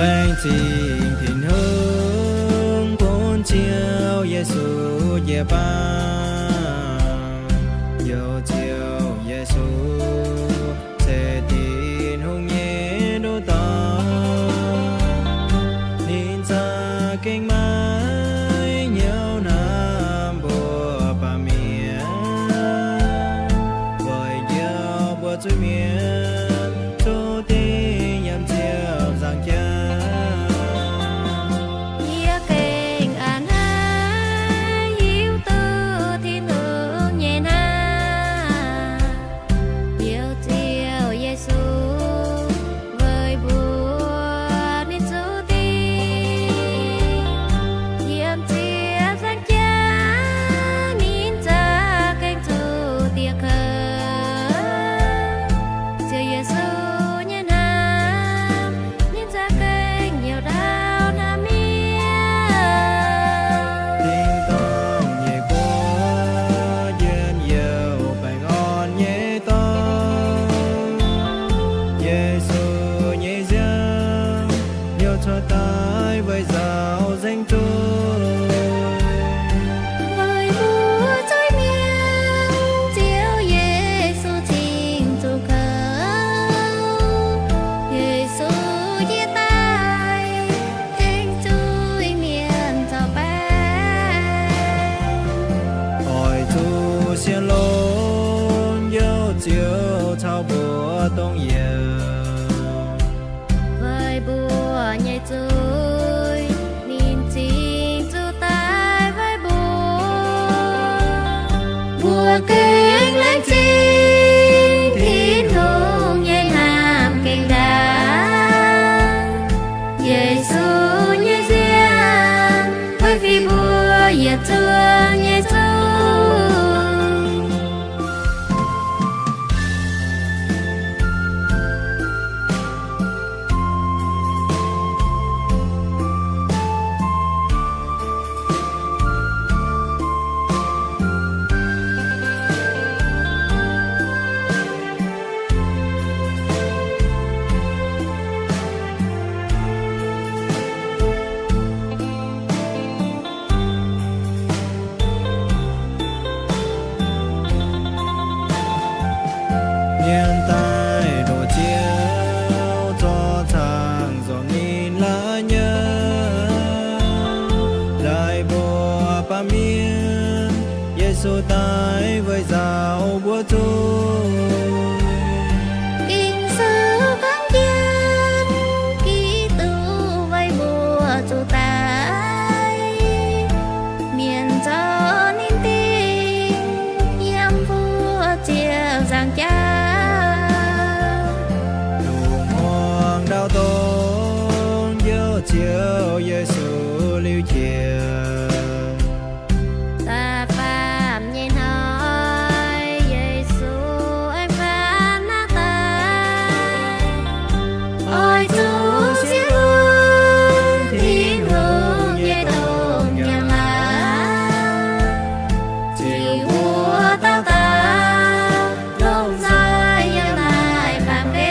Laengz zingh Tin-Hungh bun Ziouv Yesu jiez baac. Youz Ziouv Yesu se Tin-Hungh nyei nduqc dorn. Ninh za'gengh maiv hnyouv hnamv mbuo baamh mienh, weic njoux mbuo zuiz-mienh zuqc dingh yiem Ziouv nzangc jaax. Yie gengh a'hneiv hiuv duqv Tin-Hungh nyei hnamv, Youz Ziouv Yesu weic mbuo ninh zuqc dingh yiem Ziouv nzangc jaax, ninh za'gengh zuqc dieh kouv. Ziouv Yesu nyei hnamv, ninh za'gengh hnyouv ndau hnamv mienh. Ding dongh nyei buoz njien-youh baengh orn nyei dorngx, Yesu nyei nziaamv hnyouv cuotv daaih weic nzaaux nzengc zuiz. Weic mbuo zuiz-mienh, Ziouv Yesu cingx zuqc kouv. nyei zuiz, ninh cingx zuqc daaih weic mbuo. Mbuo gengh laengz zingh Tin-Hungh nyei hnamv gengh ndaangc. Yesu nyei nziaamv weic fih mbuo yietc zungv nyei zuiz. Mienh daaih ndoqc Ziouv zorqv caangh nzormc ninh la'nyauv. Laaix mbuo baamh mienh, Yesu daaih weic nzauh mbuo zuiz. Ging-Sou gorngv jienv Giduc weic mbuo zuqc daic, mienh zorqv ninh dingh yiem mbuo ziepc nzaangc jauv. Lungh muangx ndau dongh Njoux Ziouv Yesu liuz jiex, da'faam nyei hnoi Yesu aengx faaux naaiv daaih. Oix zuqc sienx bun Tin-Hungh nyei domh nzangc-maac, ziux mbuo dauh dauh longc nzoih yiem naaiv baamh gen.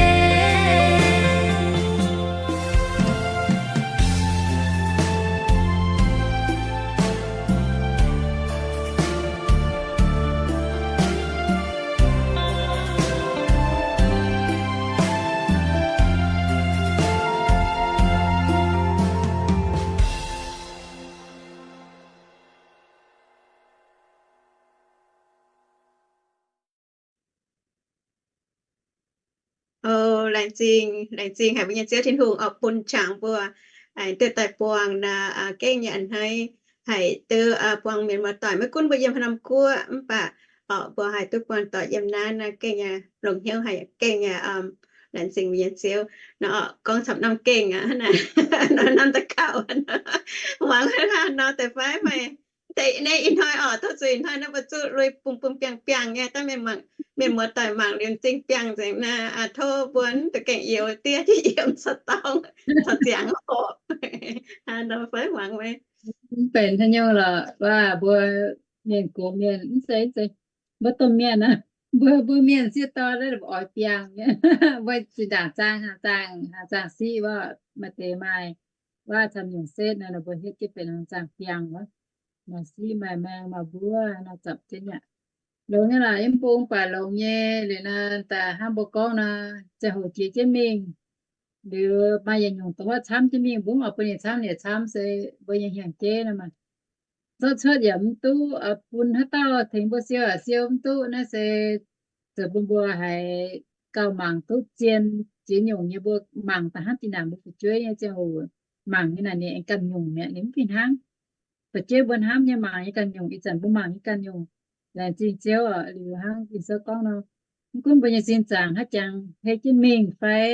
O, laengz zingh, laengz zingh haic mbuo nyei Ziouv Tin-Hungh oix bun qangx mbuo, aengx duqv daaih buangh naaiv gengh nyei a'hneiv, haih duqv buangh mienh muoz-doic. Maiv gunv mbuo yiem haaix norm guoqv mv baac mbuo haih duqv buangh doic yiem naaiv, naaiv gengh nyei longx hnyouv haic, gengh nyei laengz zingh mbuo nyei Ziouv. Nor gorngv camv norm gengh aqv, norm daux gaux, muangx hnangv nor deix fai meih deix naaiv ih hnoi oc, tov zuiz ih hnoi naaiv mbuo zuqv lui bung bung biangh biangh nyei, dangh mienh muoz-doic mangc liuz m'zing biangh nzengc naaiv, tov mbuo duqv gaengh youx diev jiex yiem corc dorngx, corc ziangx oc. Hnangv nor fai muangx meih. Mv benx haaix nyungc lorqc, waac mbuo mienh gox mienh mv zeiz, mv zeiz, mbuo domh mienh aqv, mbuo, mbuo mienh sieqv dorn naaiv oix biangh nyei. Mbuo zinh ndaangc zaangh, zaangh, zaangh siqv wuov, maaih deix maaih waac camv nyungc setv nor, mbuo hietv jienv benx zaangh biangh wuov. Maaih siqv maaih maeng maaih mbuov nor zapc jienv aqv. Longx nyei lorqc, yiem bung baac longx nyei. Liuz nor daaih hnangv mbuo gorngv nor, ziangh hoc jiex jienv mingh, liuz maaih yietc nyungc dongh wuov camv jienv mingh, mbuo mv oix bun ninh camv, ninh camv se mbuo nyei hnyangx-jeiv nor maah. Zorqv cuotv yaac mv duqv, bun haaix dauh tengx mbuo siou yaac siou mv duqv. Naaiv se zoux bun mbuo haiz gauh mangc duqv zien ziex nyungc nyei. Mbuo mangc daaih hnangv dinh naaic mbuo fu'jueiv nyei ziangh hoc mangc nyei naaic ninh aengx ganh nyungc mi'aqv, ninh mv fih hnangv. Fu'jueiv mbuo hnamv nyei mangc nyei ganh nyungc, ih zanc mbuo mangc nyei ganh nyungc. Laengz zingh Ziouv oc. Liuz hnangv Ging-Sou gorngv nor, mv gunv mbuo nyei sin zaangc haaix jangx hei jienv mingh fai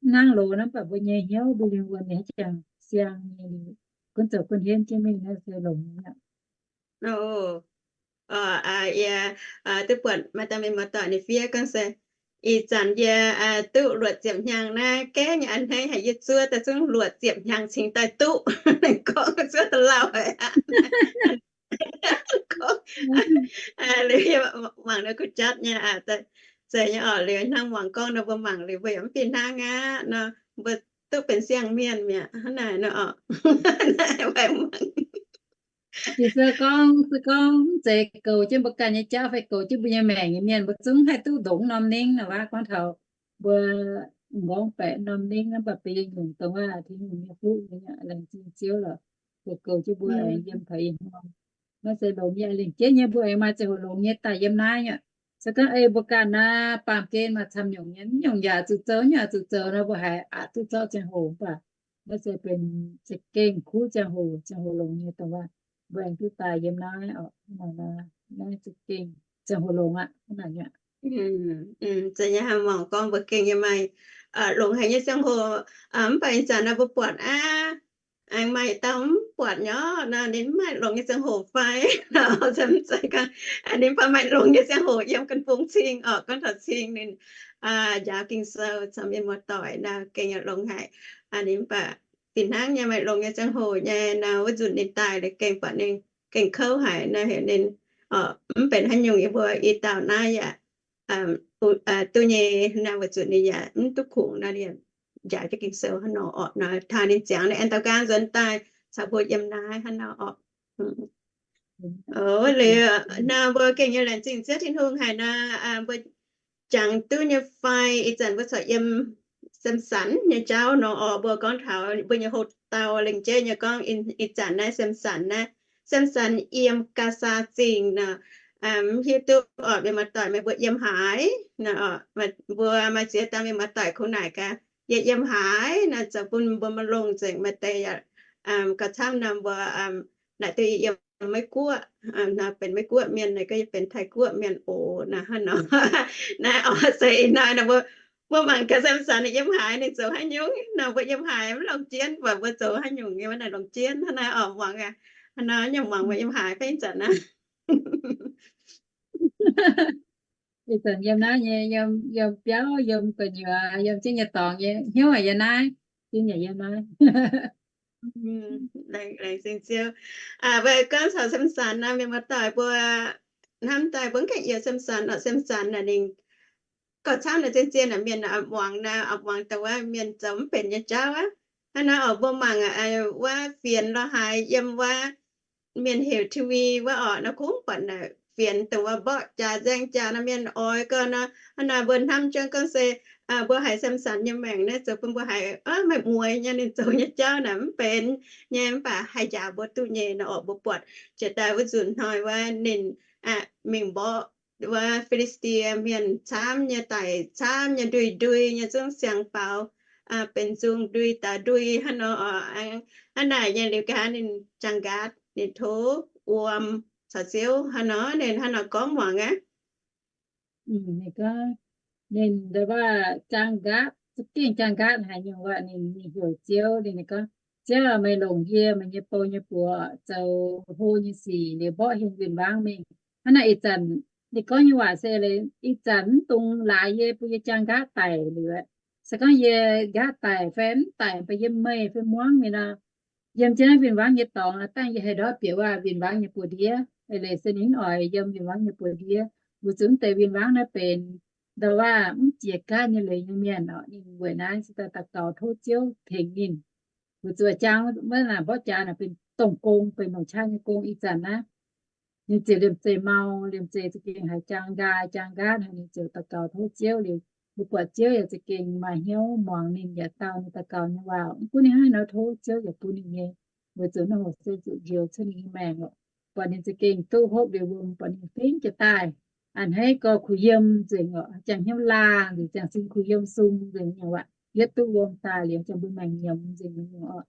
mv hnangv loz nor, mv baac mbuo nyei hnyouv, mbuo lingh wuonh ninh haaix jangx siang nyei, liuz gunv zoux gunv henv jienv mingh naaiv se longx nyei aqv. Yie duqv buatc maaih dauh mienh muoz-doic ninh fiev gorngv se, ih zanc yie duqv luoqc ziepc hnyangx naaiv, gaengh nyei a'hneiv haic, yie zuov daaih zungv luoqc ziepc hnyangx cingx daaih duqv. Ninh gorngv zuov daaih lauh haic aqv. Liuz yie mangc ninh kuv jatv nyei, zeiz nyei oc. Liuz hnangv muangx gorngv nor, mbuo mangc liuz mbuo yaac mv fih hnangv aqv nor, mbuo duqv benx siang-mienh mi'aqv hnangv naaic nor oc. Ging-Sou gorngv, se gorngv mv zeiz goux jienv mbuo ganh nyei jauv fai goux jienv mbuo nyei maengc nyei mienh, mbuo zungv haih duqv ndongc norm ningv nor. Waac gorngv taux mbuo m'nqorngv baeqc norm ningv, mv baac benx yietc nyungc dongh waac Tin-Hungh nyei fuqv nyei aqv. Laengz zingh Ziouv lorqc, goux jienv mbuo aengx yiem taux ih hnoi. Naaiv se longx nyei, lingc jienv nyei mbuo aengx maaih ziangh hoc longx nyei daaih yiem naaiv aqv. Se gorngv ei mbuo ganh naaiv baamh gen maaih camv nyungc nyei, mv nyungc yaac zuqc zoux, mv nyungc zuqc zoux nor, mbuo haiz aqc duqv zorqv ziangh hoc. Mv baac Naaiv se benx za'gengh kuv ziangh hoc, ziangh hoc longx nyei dongh wuov mbuo aengx duqv daaih yiem naaiv oc. Naaiv za'gengh ziangh hoc longx aqv. Za'gengh hnangv mangc gorngv mbuo gengh yiem maaih longx haic nyei ziangh hoc, mv baac ih zanc naaiv mbuo buatc aqv, aengx maaih dauh mv buatc nyei nor, ninh mv maaih longx nyei ziangh hoc fai? Mv zeiz gorngv ninh mv baac maaih longx nyei ziangh hoc yiem ganh bung cing oc, gorngv taux cing ninh njaaux Ging-Sou caux mienh muoz-doic nor gengh longx haic. Ninh mv baac fih hnangv nyei maaih longx nyei ziangh hoc nyei nor, wuov nzunc ninh daaih liuz gengh buatc ninh gengh kouv haic nor, heuc ninh mv benx haaix nyungc yie mbuo i dauh naaiv yaac duqv nyei nor, weic zuqc ninh yaac mv duqv kungx nor, ninh njaaux jienv Ging-Sou hnangv nor orqc nor, taux ninh ziangx ninh aengx daux gaux nzuonx daaih caux mbuo yiem naaiv hnangv nor orqc. Liuz nor mbuo gengh nyei laengz zingh Ziouv Tin-Hungh haic nor, mbuo jangx duqv nyei fai ih zanc mbuo corc yiem Samson nyei jauv nor orqc, mbuo gorngv taux mbuo nyei hoc-dauh lengc jeiv nyei gorngv ih zanc naaiv Samson naaiv, Samson yiem Gaasa Zingh nor, mv hiuv duqv orqc, mienh muoz-doic meih mbuo yiem haaix nor orqc. Mbuo maaih ziex dauh mienh muoz-doic kungx naaic gaax, yie yiem haaix nor, zoux bun mbuo maiv longx nzengc. Maaih deix yaac gauh camv nor mbuo naaic duqv yie yiem Meiv-Guoqv, nor benx Meiv-Guoqv mienh, naaic gorngv yie benx Taiv-Guoqv mienh oc nor hnangv nor. Naaiv oc se ih hnoi nor mbuo, mbuo mangc gaax Samson ninh yiem haaix, ninh zoux haaix nyungc nor, mbuo yiem haaix mv longc jienv, mv baac mbuo zoux haaix nyungc nyei wuov naaic longc jienv hnangv naaiv oc. Muangx aqv, hnangv nor nyungc muangx mbuo yiem haaix fai ih zanc naaiv. Ih zanc yiem naaiv nyei, yiem, yiem biauv, yiem gu'nyuoz, yiem jienv nyei dorngx nyei, hnyouv yaac yiem naaiv, zinh yaac yiem naaiv. Laengz zingh Ziouv. Mbuo gorngv taux Samson nor, mienh muoz-doic mbuo hnamv daaih mbuo mv gaengh yiem Samson oc. Samson naaic ninh gauh camv naaic zien-zien naaic mienh muangx naaic, muangx dongh wuov mienh zoux mv benx nyei jauv aqv. Hnangv naaiv oc, mbuo mangc wuov fienx lorz haaix yiem wuov mienh heuc T V wuov oc, nor kungx buatc naaic fienx dongh wuov mborqv jaax nzaeng jaax nor, mienh oix gau nor. Hnangv naaic mbuo hnamv jienv gorngv se mbuo haiz Samson nyei maengc naaiv zoux bun mbuo haiz maaih mueiz nyei ninh zoux nyei jauv naaic mv benx nyei, mv baac haih njaaux mbuo duqv nyei nor oc. Mbuo buatc jiex daaih wuov nzunc hnoi wuov ninh mingh mborqv wuov Fi^li^saa^die Mienh camv nyei, daic camv nyei, ndui-ndui nyei, zungv siang-faaux benx nzung, ndui daaih ndui hnangv nor oc. Hnangv naaic nyei liuz ga'haav ninh jaang nqaatv, ninh tov wuom caux Ziouv hnangv nor, ninh hnangv nor gorngv muangx aqv. Ninh gorngv, ninh nduov jaang nqaatv, za'gengh jaang nqaatv haaix nyungc waac, ninh, ninh heuc Ziouv, ninh, ninh gorngv, Ziouv, meih longc yie, meih nyei bou nyei buoz zoux hlo nyei sic liuz mborqv hingh win-wangv mingh. Hnangv naaic ih zanc ninh gorngv nyei waac se, ih zanc mv dungx laaix yie bun yie jaang nqaatv daic liuz, se gorngv yie nqaatv daic fai mv daic, mv baac yiem meih fai muangv mingh nor, yiem jienv naaiv win-wangv nyei dorngx nor, dangh yie haih ndortv bieqc waac win-wangv nyei buoz-ndiev. Eix leiz se ninh mv oix yiem win-wangv nyei buoz-ndiev, weic zuqc mv deix win-wangv naaiv benx nduov waac mv jiex gaatv nyei leiz nyei mienh oc. Ninh weic naaiv se daaih daux gaux tov Ziouv tengx ninh. Weic zuqc jaang wuov naaic mborqv jaax naaic benx dongh gong, benx longc qaqv nyei gong. Ih zanc naaiv ninh ziouc liemh zeih mau, liemh zeih za'gengh haiz jaang nqaai jaang nqaatv haic, ninh ziouc daux gaux tov Ziouv liuz, mbuo buatc Ziouv yaac za'gengh maaih hnyouv muangx ninh yaac dau ninh daux gaux nyei waac. Mv gunv ninh hnangv haaix nor tov Ziouv yaac bun ninh nyei, weic zuqc naaiv hoc se zuqc njoux cuotv ninh nyei maengc oc. Buatc ninh za'gengh duqv hopv liuz wuom, buatc ninh fingx jiex daaih, a'hneiv gau kuh yiem nzengc oc, ziangh hnyouv laangh nzengc, ziangh sin kuh yiem sung nzengc nyei waac, yietv duqv wuom daaih liuz ziangh mbuo maengc nyiemz nzengc nyei oc.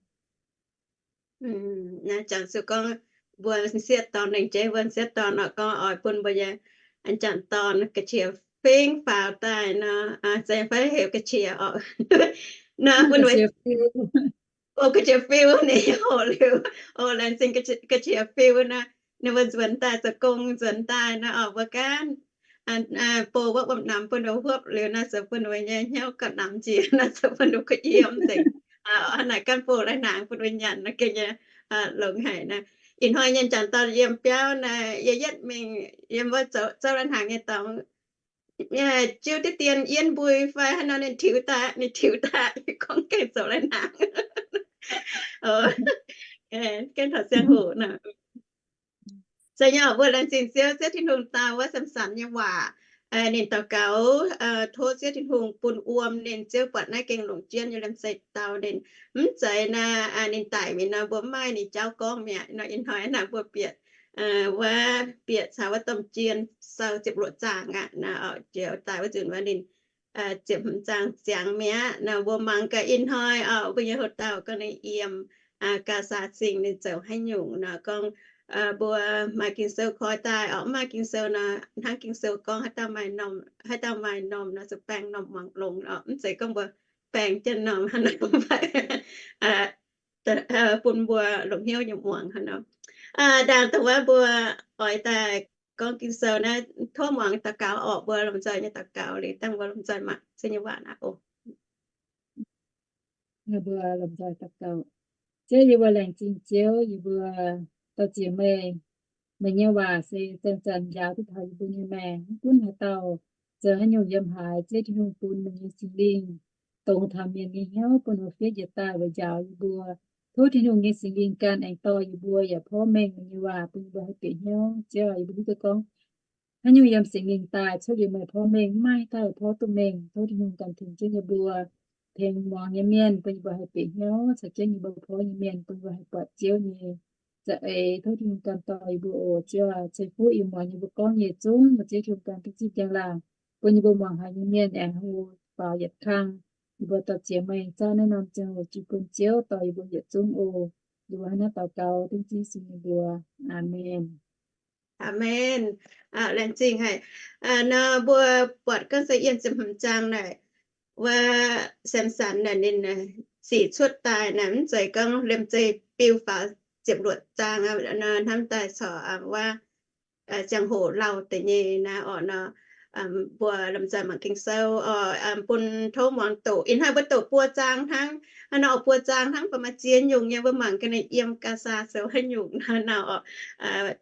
Naaiv jangx zuqc gorngv mbuo sieqv dorn lengc jeiv, mbuo sieqv dorn oc, gorngv oix bun mbuo nyei a'jangc dorn ga'qiex fingx faaux daaih nor, zeiz fai heuc ga'qiex oc, nor bun mbuo, o, ga'qiex fiu ninh hoqc liuz, o, laengz zingh ga'qiex fiu nor, ninh mbuo nzuonx daaih zoux gong nzuonx daaih nor oc, mbuo gaanv bou wuov wuom-namx bun ninh huopv liuz nor, zoux bun ninh mbuo nyei hnyouv gauh namx njiec nor, zoux bun ninh mbuo kuh yiem nzengc. Hnangv naaic gaanv bou lai-hnaangx bun mbuo nyanc nor gengh nyei longx haic nor. Ih hnoi nyei jangc dorn yiem biauv naaic, yie yietv mingh yiem wuov zoux lai-hnaangx nyei dorngx, jiu diqv dien yienv mbui fai haaix nor ninh tiux daaih, ninh tiux daaih gorngv gaengh zoux lai-hnaangx. Gaengh taux ziangh hoc nor. Se nyei oc, mbuo laengz zingh Ziouv, Ziouv Tin-Hungh dau wuov Samson nyei waac. Ninh daux gaux tov Ziouv Tin-Hungh bun wuom ninh, Ziouv buatc naaiv gengh longc jienv nyei liemh zeih dau ninh. Mv zeiz naaic ninh daic mingh nor mbuo mv maaih ninh jauv gorngv mi'aqv. Nor ih hnoi naaic mbuo bieqc wuov, bieqc caux wuov Domh Jien Sou ziepc luoqc zaangc aqv. Naaiv oc, jiex daaih wuov nzunc wuov ninh ziepc hmz zaang ziangx mi'aqv nor. Mbuo mangc gaax ih hnoi oc, mbuo nyei houx-dauh gorngv ninh yiem Gaa^saa Zingh ninh zoux haaix nyungc nor. Gorngv mbuo maaih Ging-Sou koi daaih oc, mv maaih Ging-Sou nor, hnangv Ging-Sou gorngv, haaix dauh maaih norm, haaix dauh maaih norm nor, zuqc baeng norm muangx longx oc. Mv zeiz gorngv mbuo baeng jienv norm hnangv naaiv, bun mbuo longc hnyouv nyei muangx hnangv nor. Ndaangc dongh wuov mbuo oix daaih gorngv Ging-Sou naaiv, tov muangx daux gaux orqc. Mbuo lomh nzoih nyei daux gaux liuz, dangh mbuo lomh nzoih mangc Ziouv nyei waac naaiv oc. Mbuo lomh nzoih daux gaux. Ziouv, yie mbuo laengz zingh Ziouv, yie mbuo daux ziex meih, meih nyei waac se zanc-zanc njaaux duqv taux yie mbuo nyei maengc. Mv gunv haaix dauh zoux haaix nyungc yiem haaix, Ziouv Tin-Hungh bun meih nyei Singx Lingh dongz taux mienh nyei hnyouv, bun ninh fiev njiec daaih weic njaaux yie mbuo. Tov Tin-Hungh nyei Singx Lingh ganh aengx dorh yie mbuo yaac porv mengh meih nyei waac bun yie mbuo haih bieqc hnyouv. Ziouv, yie mbuo hiuv duqv gorngv haaix nyungc yiem Singx Lingh daaih cuotv liuz meih porv mengh, mv maaih haaix dauh porv duqv mengh. Tov Tin-Hungh ganh tengx jienv yie mbuo, tengx muangx nyei mienh bun yie mbuo haih bieqc hnyouv, caux jienv yie mbuo porv nyei mienh bun yie mbuo haih buatc Ziouv nyei za'eix. Tov Tin-Hungh ganh dorh yie mbuo oc. Ziouv aac, ceix fuqv yie muangx yie mbuo gorngv nyei zungv, Ziouv Tin-Hungh ganh duqv zipv njang-laangc bun yie mbuo muangx haiz nyei mienh aengx hlo faaux yietc kang. Yie mbuo daux ziex meih zaah naaiv norm ziangh hoc jiex bun Ziouv dorh yie mbuo yietc zungv oc. Yie mbuo hnangv naaiv daux gaux dengv Ziouv Yesu nyei mbuox. Aamen. Aamen. Laengz zingh haic. Nor mbuo buatc gorngv se yiem ziepc hmz zaang naaic, wuov Samson naaic ninh sic cuotv daaih naaic, mv zeiz gorngv liemh zeih biu faaux ziepc luoqc zaang, hnamv daaih corc wuov ziangh hoc lauh deix nyei naaiv orqc nor. Mbuo lomh nzoih mangc Ging-Sou oc, bun tov muangx doqc. Ih hnoi mbuo doqc buo zaang hnangv. Hnangv nor oc, buo zaang hnangv, baac maaih ziex nyungc nyei, mbuo mangc gaax ninh yiem Gaza zoux haaix nyungc hnangv nor oc.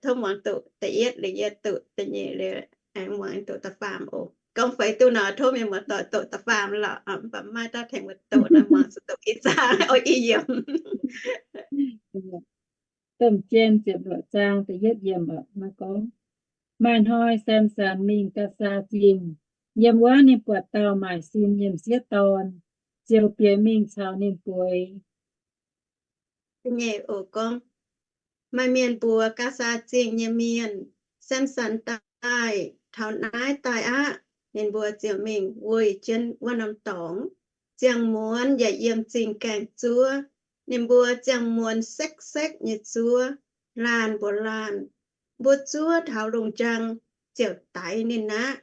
Tov muangx doqc da'yietv liuz yie doqc da'nyeic liuz, muangx doqc da'faam oc. Gorngv feix duqv nor, tov mienh muoz-doic doqc da'faam lorqc, mv baac maiv dauh tengx mbuo doqc nor, muangx zuqc doqc ih zaang oc, ih yiemc. Domh Jien ziepc luoqc zaang da'yietv yiemc oc. Nor gorngv, maaih hnoi Samson mingh Gaza Zingh. Yiem wuov ninh buatc dauh maaic sin nyiemc sieqv dorn, ziouc bieqc mingh caux ninh bueix. Nyeic oc, gorngv, maaih mienh mbuox Gaza Zingh nyei mienh, Samson daaih taux naaiv daaih aqv. Ninh mbuo ziouc mingh weih jienv wuov norm dorngx. Ziangh muonz yaac yiem zingh gaengh zuov. Ninh mbuo ziangh muonz sekv-sekv nyei zuov, laanh mbuox laanh, mbuo zuov taux lungh njang ziouc daix ninh aqv.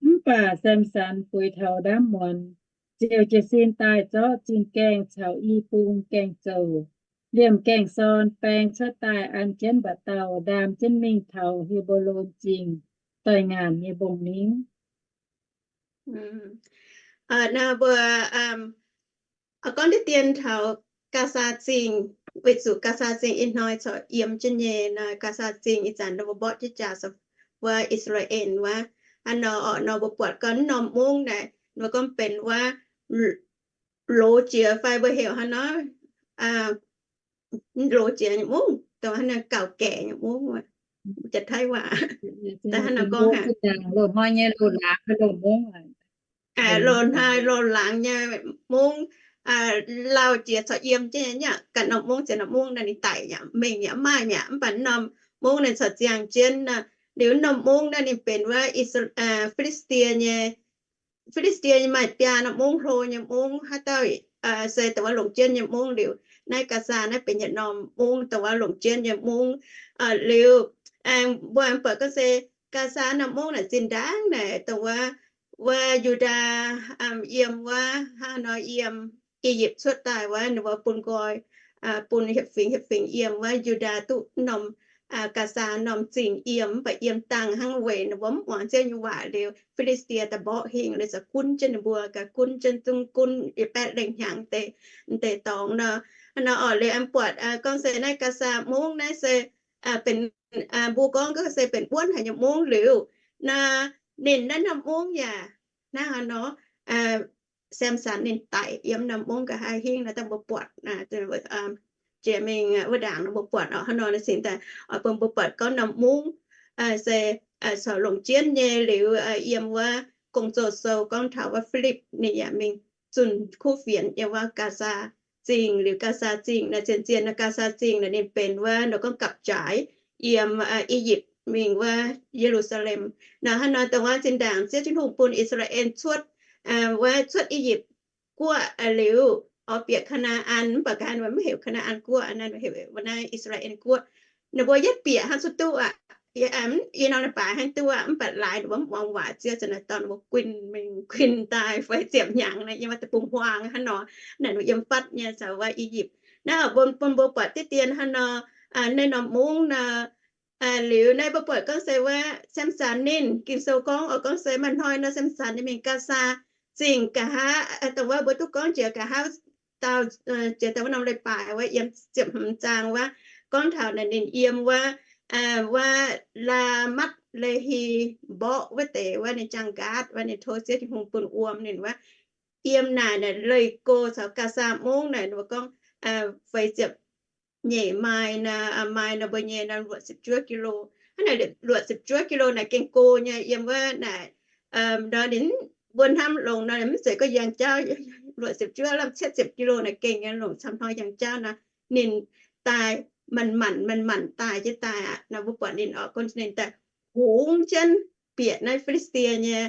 Mv baac Samson bueix taux ndaamv muonz, ziouc jiez sin daaih zorqv zingh gaengh caux i bung gaengh zouc, liemh gaengh sorn baeng cuotv daaih an jienv mba'dauh ndaam jienv mingh taux He^mbo^lon Zingh doix-ngaanc nyei mbong-ningv. Nor mbuo gorngv diqv dien taux Gaza Zingh, weic zuqc Gaza Zingh ih hnoi corc yiem jienv nyei nor. Gaza Zingh ih zanc nor mbuo mborqv jienv jaax wuov I^saa^laa^en wuov. Hnangv nor oc, nor mbuo buatc gorngv norm mungv naaic, mbuo gorngv benx wuov loz jiex fai mbuo heuc hnangv nor, loz jiex nyei mungv, dongh hnangv naaiv gauh gaeqc nyei mungv, jaax Taiv waac, daaih hnangv nor gorngv haic, loz-hnoi nyei loz-laangz nyei mungv, loz-hnoi loz-laangz nyei mungv, lauh jiex corc yiem jienv nyei. Ganh norm mungv ziouc norm mungv naaiv ninh daic yaac mingh yaac maaih mi'aqv. Mv baac norm mungv naaiv corc ziangh jienv nor. Liuz norm mungv naaiv ninh benx wuov Fi^li^saa^die nyei, Fi^li^saa^die nyei maaih biaa norm mungv hlo nyei mungv. Haaix dauh se dongh wuov longc jienv nyei mungv liuz, naaiv Gaza naaiv benx yietc norm mungv dongh wuov longc jienv nyei mungv. Liuz mbuo aengx buatc gorngv se Gaza norm mungv naaic zinh ndaangc naaic dongh wuov, wuov Yu^ndaa yiem wuov hnangv nor yiem I^yipv cuotv daaih wuov, ninh mbuo bun nqoi, bun hietc fingx hietc fingx yiem wuov Yu^ndaa duqv norm Gaza norm zingh yiem, mv baac yiem dangh hnangv weic ninh mbuo mv muangx Ziouv nyei waac liuz, Fi^li^saa^die daaih mborqv hingh liuz, za'gengh gunv jienv ninh mbuo, gaax gunv jienv zungv gunv yietc baeqv lengh hnyangx deix, deix dorngx nor. Nor oc, liuz aengx buatc gorngv se naaiv Gaza mungv naaiv se benx, mbuo gorngv gorngv se benx wuonv haic nyei mungv liuz, naaiv ninh naaiv norm mungv yaac hnangv haaix nor, Samson ninh daic yiem norm mungv nqa'haav hingv nor, dangh mbuo buatc, jiex mingh wuov ndaangc nor mbuo buatc oc. Hnangv nor naaiv cingx daaih oix bun mbuo buatc gorngv norm mungv se corc longc jienv nyei liuz, yiem wuov Gong-Zoh Sou gorngv taux wuov Fi^lipv ninh yaac mingh zunh kuv fienx yiem wuov Gaza zingh liuz, Gaza zingh naaiv zien-zien nor, Gaza zingh naaiv ninh benx wuov nor gorngv gapv-jaaix yiem I^yipv mingh wuov Ye^lu^saa^lem. Nor hnangv nor dongh wuov zinh ndaangc Ziouv Tin-Hungh bun I^saa^laa^en cuotv, wuov cuotv I^yipv guoqv liuz, oix bieqc Kaa^naa^an, mv baac ga'naaiv mv heuc Kaa^naa^an guoqv, heuc wuov naaiv I^saa^laa^en guoqv. Ninh mbuo yietv bieqc hnangv cuotv duqv aqv, yie nor ninh baaix hnangv duqv aqv, mv baac laaix ninh mbuo mv muangx waac Ziouv, zanc naaiv dorh ninh mbuo guinh mingh guinh daaih fai ziepc hnyangx naaiv yiem wuov deic-bung-huaang hnangv nor, naaic ninh yiem fatv nyei caux wuov I^yipv. Naaiv bun mbuo buatc diqv dien hnangv nor, naaiv norm mungv nor, liuz naaiv mbuo buatc gorngv se wuov Samson ninh, Ging-Sou gorngv oix gorngv se maaih hnoi nor Samson ninh mingh Gaza Zingh nqa'haav, dongh wuov mbuo duqv gorngv jiex nqa'haav dauh, jiex daaih wuov norm leiz-baaix wuov yiem ziepc hmz zaang wuov, gorngv taux naaic ninh yiem wuov, wuov Laamatv Lehi mborqv wuov deix wuov ninh jaang nqaatv wuov ninh tov Ziouv Tin-Hungh bun wuom ninh wuov, yiem naaic naaic leih go caux Gaza mungv naaic ninh mbuo gorngv feix ziepc nyeic maaih nor, maaih nor mbuo nyei nor luoqc ziepc juov kilo. Hnangv naaic luoqc ziepc juov kilo naaic gengh go nyei yiem wuov naaic, nor ninh mbuo hnamv longc nor ninh mv zeiz gorngv yangh jauv, luoqc ziepc juov lamh cietv ziepc kilo naaic gengh nyei longc camv hnoi yangh jauv nor, ninh daaih manc-manc manc-manc daaih jienv daaih aqv. Nor mbuo buatc ninh oc, gunv ninh daaih hungx jienv bieqc naaiv Fi^li^saa^die nyei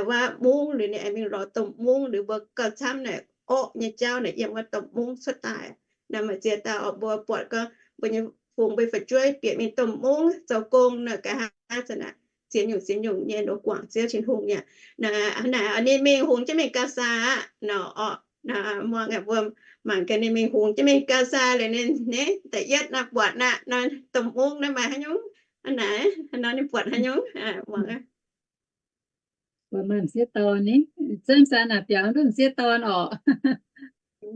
wuov mungv liuz ninh aengx mingh lorz domh mungv liuz mbuo gauh camv naaic orqv nyei jauv naaic yiem wuov domh mungv cuotv daaih. Naaiv maaih ziex dauh oc mbuo buatc gorngv mbuo nyei fungx mbuo fu'jueiv bieqc mingh domh mungv zoux gong naaic nqa'haav zanc naaic ziex nyungc ziex nyungc nyei nor guangc Ziouv Tin-Hungh nyei. Naaic ninh mingh hungx jienv mingh Gaza aqv nor orqc. Muangx mbuo mangc gaax ninh mingh hungx jienv mingh Gaza liuz ninh, ninh da'yietv naaiv buatc naaiv nor domh mungv naaiv maaih haaix nyungc, naaiv nor ninh buatc haaix nyungc, muangx. Buatc maaih m'sieqv dorn ni, Samson naaic biaux duqv m'sieqv dorn orqc.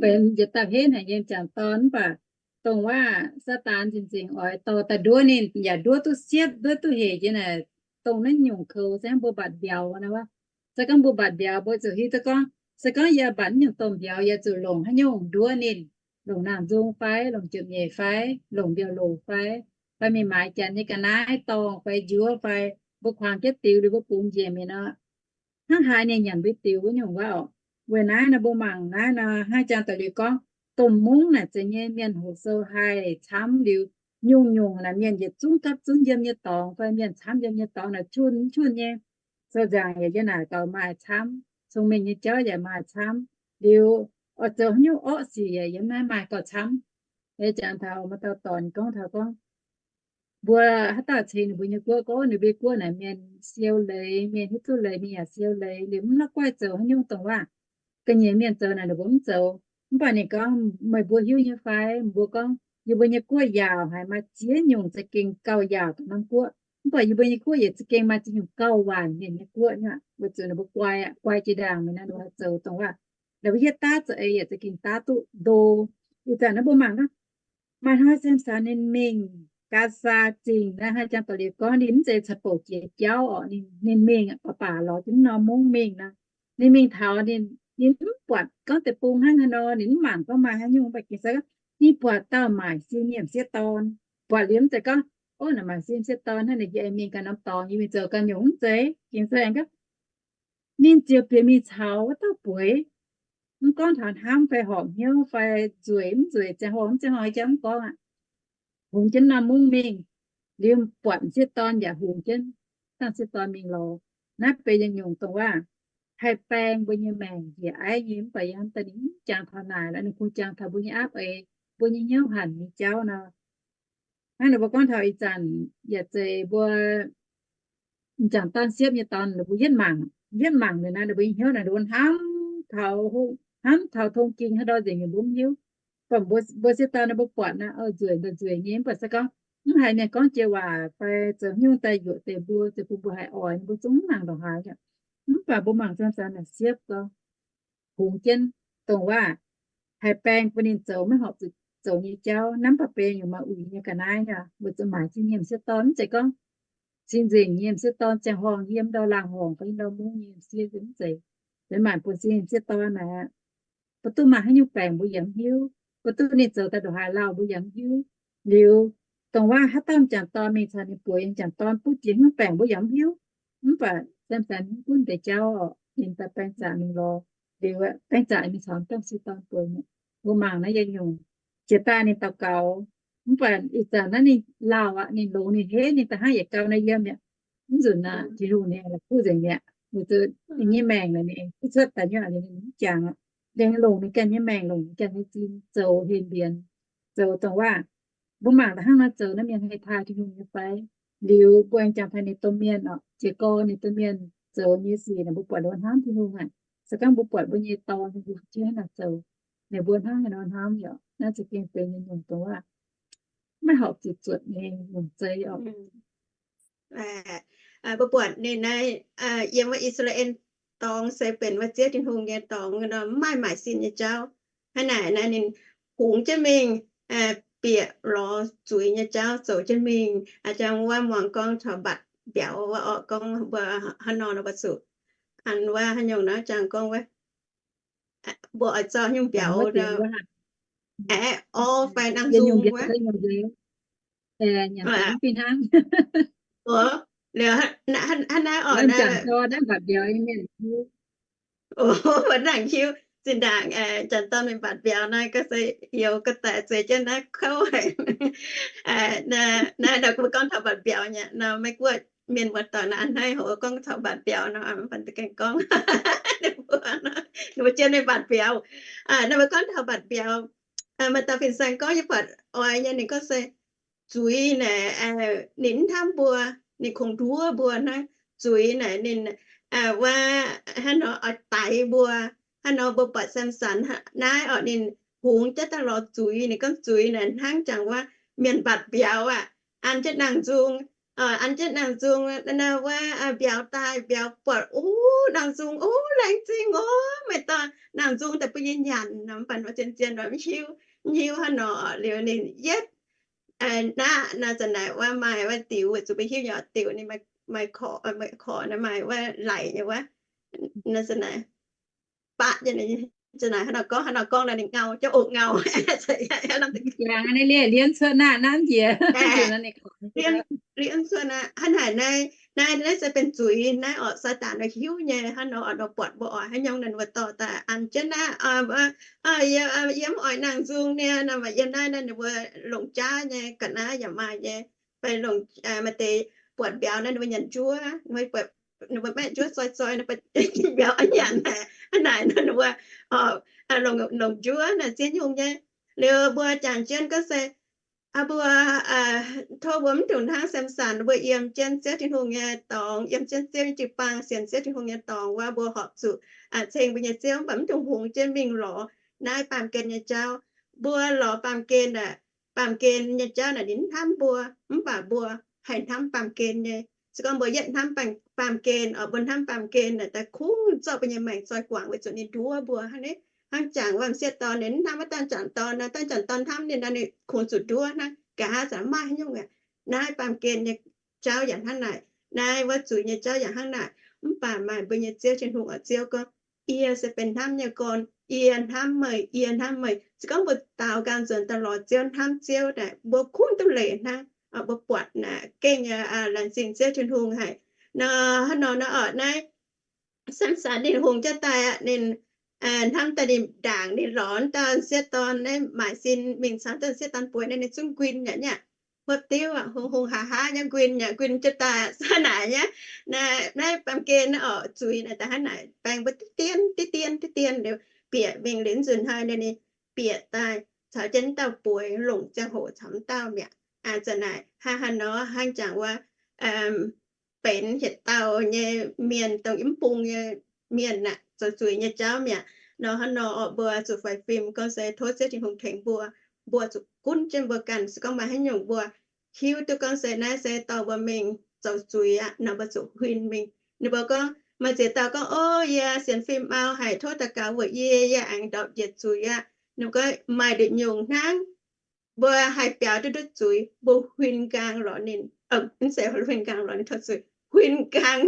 Benx yietc dauh henv haic nyei m'jangc dorn mv baac dongh waac Saadaan nzengc nzengc oix dorh daaih nduov ninh, yaac nduov duqv siepv, nduov duqv hec nyei naaic, dongh naaiv nyungc koux se mbuo mbatc mbiauz naaiv wuov. Se gorngv mbuo mbatc mbiauz mbuo zuqc hiuv duqv gorngv, se gorngv yie mbatc naaiv nyungc domh mbiauz yie zuqc longc haaix nyungc nduov ninh, longc nangh nzung fai, longc jomc nyeic fai, longc mbiauh loc fai, fai mingh maaiz janx nyei ga'naaiv dorngh fai njuov fai, mbuo kuangx jienv diux liuz mbuo bungx njiec mingh nor, hnangv haaix ninh nyanc mbuo diux wuov nyungc wuov orqc. Weic naaiv nor mbuo mangc naaiv nor hnangv jangx daux liuz gorngv, domh mungv naaic zeiz nyei mienh hoqc sou haih camv liuz, nyungc-nyungc naaic mienh yietc zungv gapv zunv yiem nyei dorngx fai mienh camv yiem nyei dorngx naaic qun qun nyei. Sou nzaangc yaac yiem naaic gauh maaih camv, cong-mengh nyei jauv yaac maaih camv. Liuz oix zoux haaix nyungc orqv sic yaac yiem naaiv maaih gauh camv. Jangx taux maaih dauh dorn gorngv taux gorngv, mbuo haaix dauh cingx ninh mbuo nyei guoqv gorngv ninh mbuo guoqv naaic mienh siou leiz, mienh hiuv duqv leiz, mienh yaac siou leiz, liuz mv la'guaih zoux haaix nyungc dongh waac ga'nyiec mienh zoux naaic ninh mbuo mv zoux. Mv baac ninh gorngv, meih mbuo hiuv nyei fai? Mbuo gorngv, yie mbuo nyei guoqv yaauc haic, maaih ziex nyungc za'gengh gauh yaauc ga'naaiv norm guoqv. Mv baac yie mbuo nyei guoqv yaac za'gengh maaih ziex nyungc gauh waanc mienh nyei guoqv nyei. Weic zuqc ninh mbuo guai aqv, guai jiex ndaangc mingh naaiv ninh mbuo zoux dongh waac, ninh mbuo yietv daav za'eix yaac za'gengh daav duqv ndo. Ih zanc naaiv mbuo mangc hnangv, maaih hnoi Samson ninh mingh Gaza Zingh naaiv, hnangv jangx daux liuz gorngv ninh mv zeiz caux bouc jiex jauv orqc. Ninh mingh baac baac lorz jienv norm mungv mingh nor, ninh mingh taux ninh, ninh mv buatc gorngv deic-bung hnangv haaix nor, ninh mv mangc gorngv maaih haaix nyungc, mv baac gengh se gorngv ninh buatc dauh maaic sin nyei m'sieqv dorn. Buatc liuz mv zeiz gorngv, ov, naaic maaic sin m'sieqv dorn hnangv, ninh yie mingh ganh norm dorngx, yie mingh zoux ganh nyungc, mv zeiz. Gengh se aengx gorngv ninh ziouc bieqc mingh caux wuov dauh bueix. Mv gorngv taux hnamv fai horpc hnyouv fai nzueic mv nzueic, ziangh hoc mv ziangh hoc jauv mv gorngv aqv. Hungx jienv norm mungv mingh, liuz buatc m'sieqv dorn yaac hungx jienv dangh m'sieqv dorn mingh lorz. Naaiv benx yietc nyungc dongh waac haih baeng mbuo nyei maengc njiec aiv nyei. Mv baac yie hnamv daaih ninh mv jangx taux naaic lorqc, ninh kungx jangx taux mbuo nyei aapv eix, mbuo nyei hnyouv hanc nyei jauv nor. Hnangv ninh mbuo gorngv taux ih zanc yaac zeiz mbuo m'jangc dorn siepv nyei dorn, ninh mbuo yietv mangc, yietv mangc liuz naaiv ninh mbuo nyei hnyouv naaic, ninh mbuo hnamv taux, hnamv taux tong ging haaix ndau nzengc ninh mbuo mv hiuv. Mv baac mbuo sieqv dorn ninh mbuo buatc naaic, nzueic, nzueic nyei, mv baac se gorngv mv haiz mienh gorngv jiex waac fai zoux haaix nyungc daaih yuoqc deix mbuo, zoux bun mbuo haiz oix, mbuo zungv mv nangc ndongc haaix. Mv baac mbuo mangc Samson naaic siepv gorngv, hungx jienv dongh waac haih baeng bun ninh zoux maiv horpc zuqc zoux nyei jauv. Naaiv mv baac benx yaac maaih uix nyei ga'naaiv aqv. Weic zuqc maaic sin nyei m'sieqv dorn, mv zeiz gorngv sin nzengc nyei m'sieqv dorn ziangh horngh yiem ndau laangh horngc fai yiem ndau mungv nyei m'sieqv, mv zeiz. Benx maaic bun sin nyei m'sieqv dorn naaic, mbuo duqv maaih haaix nyungc baengc mbuo yaac mv hiuv. Mbuo duqv ninh zoux daaih ndongc haaix lauh mbuo yaac mv hiuv. Liuz dongh waac haaix dauh m'jangc dorn mingh caux ninh bueix, m'jangc dorn butv jiex haaix nyungc baengc mbuo yaac mv hiuv. Mv baac Samson mv gunv deix jauv orqc, ninh daaih baeng zaqc mingh lorz. Liuz baeng zaqc mingh caux m'sieqv dorn bueix mi'aqv. Mbuo mangc naaiv yietc nyungc, jiex daaih ninh daux gaux, Mv baac ih zanc naaiv ninh lauh aqv, ninh longx ninh henv, ninh da'hnangv yietc gau naaiv yiem mi'aqv. Mv nzunc naaic Tin-Hungh ninh la'kuqv nzengc mi'aqv. Weic zuqc ninh nyei maengc naaic ninh kuv cuotv daaih nyei, ninh mv jangx aqv. Liemh longc ninh ganh nyei maengc, longc ninh ganh nyei zin zoux hlen mbienx, zoux dongh waac mbuo mangc da'hnangv nor zoux naaiv mienh haih taaih Tin-Hungh nyei fai? Liuz mbuo aengx jangx taux ninh domh mienh oc, jiez gorn ninh domh mienh zoux nyei sic naaic mbuo buatc ninh mbuo hnamv Tin-Hungh aqv. Se gorngv mbuo buatc mbuo nyei dorn, mbuo jienv naaic zoux, ninh mbuo hnangv haaix nor hnamv yaac naaiv za'gengh benx nyei nyungc dongh waac maiv horpc zuqc zuotc nyei nyungc zeiv oc. Mbuo buatc ninh naaiv yiem wuov I^saa^laa^en Dorngx se benx wuov Ziouv Tin-Hungh nyei dorngx nor, mv maaih maaic sin nyei jauv. Hnangv naaic naaiv ninh hungx jienv mingh bieqc lorz zuiz nyei jauv zoux jienv mingh. A'jang wuov muangx gorngv taux mbatc mbiauz wuov orqc, gorngv mbuo hnangv nor nor mbuo zuqc an wuov haaix nyungc nor jang gorngv wuov, mbuo oix zorqv nyungc mbiauz nor, aeqv, orv fai nangh nzung wuov. Liuz hnangv naaiv orqc, mbatc mbiauz, mbuo nangc hiuv zinh ndaangc janx dorn mingh mbatc mbiauz naaiv, ga'se youz ga'daic zueiz jienv naaiv kouv haic. Naaiv mbuo gorngv taux mbatc mbiauz nyei nor, Meiv-Guoqv mienh muoz doic naaiv a'hneiv hoc gorngv taux mbatc mbiauz nor, mv baac gengh gorngv ninh mbuo, ninh mbuo jienv mingh mbatc mbiauz. Naaiv mbuo gorngv taux mbatc mbiauz, maaih dauh fin-saeng gorngv yie buatc oix nyei, ninh gorngv se zuiz naaic ninh mv hnamv mbuo, ninh kungx nduov mbuo hnangv. Zuiz naaic ninh wuov hnangv nor oix daix mbuo. Hnangv nor mbuo buatc Samson naaiv orqc, ninh hungx jienv daaih lorz zuiz. Ninh gorngv zuiz naaic hnangv jangx wuov mienh mbatc mbiauz aqv, an jienv nangh nzung, an jienv nangh nzung wuov mbiauz daaih, mbiauz buatc, o, nangh nzung, o, laengz zingh o, meih dorh nangh nzung daaih bun yie nyanc nor. Mv baac zien-zien mv hiuv, mv hiuv hnangv nor. Liuz ninh yietv naqv nor, zanc naaic wuov maaih wuov diux, weic zuqc mbuo hiuv nyei diux ninh maaih korc, maaih korc nor maaih wuov laic nyei wuov, nor zanc naaic baqv nyei. Zanc naaic hnangv nor gorngv, hnangv nor gorngv nor ninh ngau, jauv oc ngau. Liemh cuotv naaiv, hnangv naaic naaiv, naaiv se benx zuiz naaiv orqc, Saadaan nor hiuv nyei. Hnangv nor orqc, nor buatc mbuo oix haaix nyungc naaic ninh mbuo dorh daaih an jienv naaiv, yie mv oix nangh nzung niaa, nor maaih yiem naaiv naaiv ninh mbuo longc jaav nyei, ga'naaiv yaac maaih nyei. Fai longc maaih deix buatc mbiauz naaiv ninh mbuo nyanc njuov, ninh mbuo maiv njuov zoi zoi, mbiauz nyanc aqv naaic nor ninh mbuo longc njuov naaic ziex nyungc nyei. Liuz mbuo jangx jienv gorngv se mbuo tov mbuo mv dungx hnangv Samson, mbuo yiem jienv Ziouv Tin-Hungh nyei dorngx, yiem jienv Ziouv nyei jiu-baang, sienx Ziouv Tin-Hungh nyei dorngx wuov, mbuo horpc zuqc ceng mbuo nyei Ziouv, mv baac mv dungx hungx jienv mingh lorz naaiv baamh gen nyei jauv. Mbuo lorz baamh gen aeqv, baamh gen nyei jauv naaic ninh mv hnamv mbuo, mv baac mbuo haih hnamv baamh gen nyei. Se gorngv mbuo yietv hnamv baamh gen, mbuo hnamv baamh gen naaic daaih kungx zorqv mbuo nyei maengc zoi guangc weic zuqc ninh nduov mbuo hnangv naaiv. Hnangv jangx wuov m'sieqv dorn ninh mv hnamv wuov dauh m'jangc dorn nor, dauh m'jangc dorn hnamv ninh nor ninh kungx zuqc nduov hnangv. Nqa'haav zanc maaih haaix nyungc aqv. Naaiv baamh gen nyei jauv yaac hnangv naaic. Naaiv wuov zuiz nyei jauv yaac hnangv naaic. Mv baac maaih mbuo nyei Ziouv Tin-Hungh oc, Ziouv gorngv, yie se benx hnamv nyei gorn, yie hnamv meih, yie hnamv meih. Se gorngv mbuo daaux nqaang nzuonx daaih lorz Ziouv, hnamv Ziouv naaic, mbuo kungx duqv leiz hnangv. Mbuo buatc naaic gengh laengz zingh Ziouv Tin-Hungh haic. Nor hnangv nor nor orqc, naaiv Samson ninh hungx jienv daaih aqv, ninh hnamv daaih ninh ndaangc ninh lorz dauh m'sieqv dorn naaiv maaic sin mingh caux dauh m'sieqv dorn bueix naaiv, ninh zungv nquin yaac nyei aqv. Hopv diuv aqv, hungx hungx haaix haaix nyei nquin yaac nquin jienv daaih aqv, za'gengh naaic nyei. Naaiv baamh gen naaiv orqc, zuiz naaic da'hnangv naaic baeng mbuo diqv dien diqv dien diqv dien liuz bieqc mingh liuz nzunc hnoi ninh bieqc daaih caux jienv m'dauh bueix longc ziangh hoc caux m'dauh mi'aqv. Aa, za'gengh naaic hnangv haaix nor hnangv jangx wuov benx hietc dauh nyei mienh dongh yie mv bung nyei mienh aqv, zoux zuiz nyei jauv mi'aqv. Nor hnangv nor orqc, mbuo zuqc faix fim gorngv se tov Ziouv Tin-Hungh tengx mbuo. Mbuo zuqc gunv jienv mbuo ganh, se gorngv maaih haaix nyungc mbuo hiuv duqv gorngv se naaiv se dorh mbuo mingh zoux zuiz aqv nor, mbuo zuqc huin mingh. Ninh mbuo gorngv, maaih ziex dauh gorngv, o, yie sienx fim mau haic, tov daux gaux weic yie, yie aengx ndortv njiec zuiz aqv. Ninh gorngv maaih nduqc nyungc hnangv mbuo haih biaux duqv ndutv zuiz, mbuo huin nqaang lorz ninh, mv zeiz huin nqaang lorz ninh taux zuiz, huin nqaang,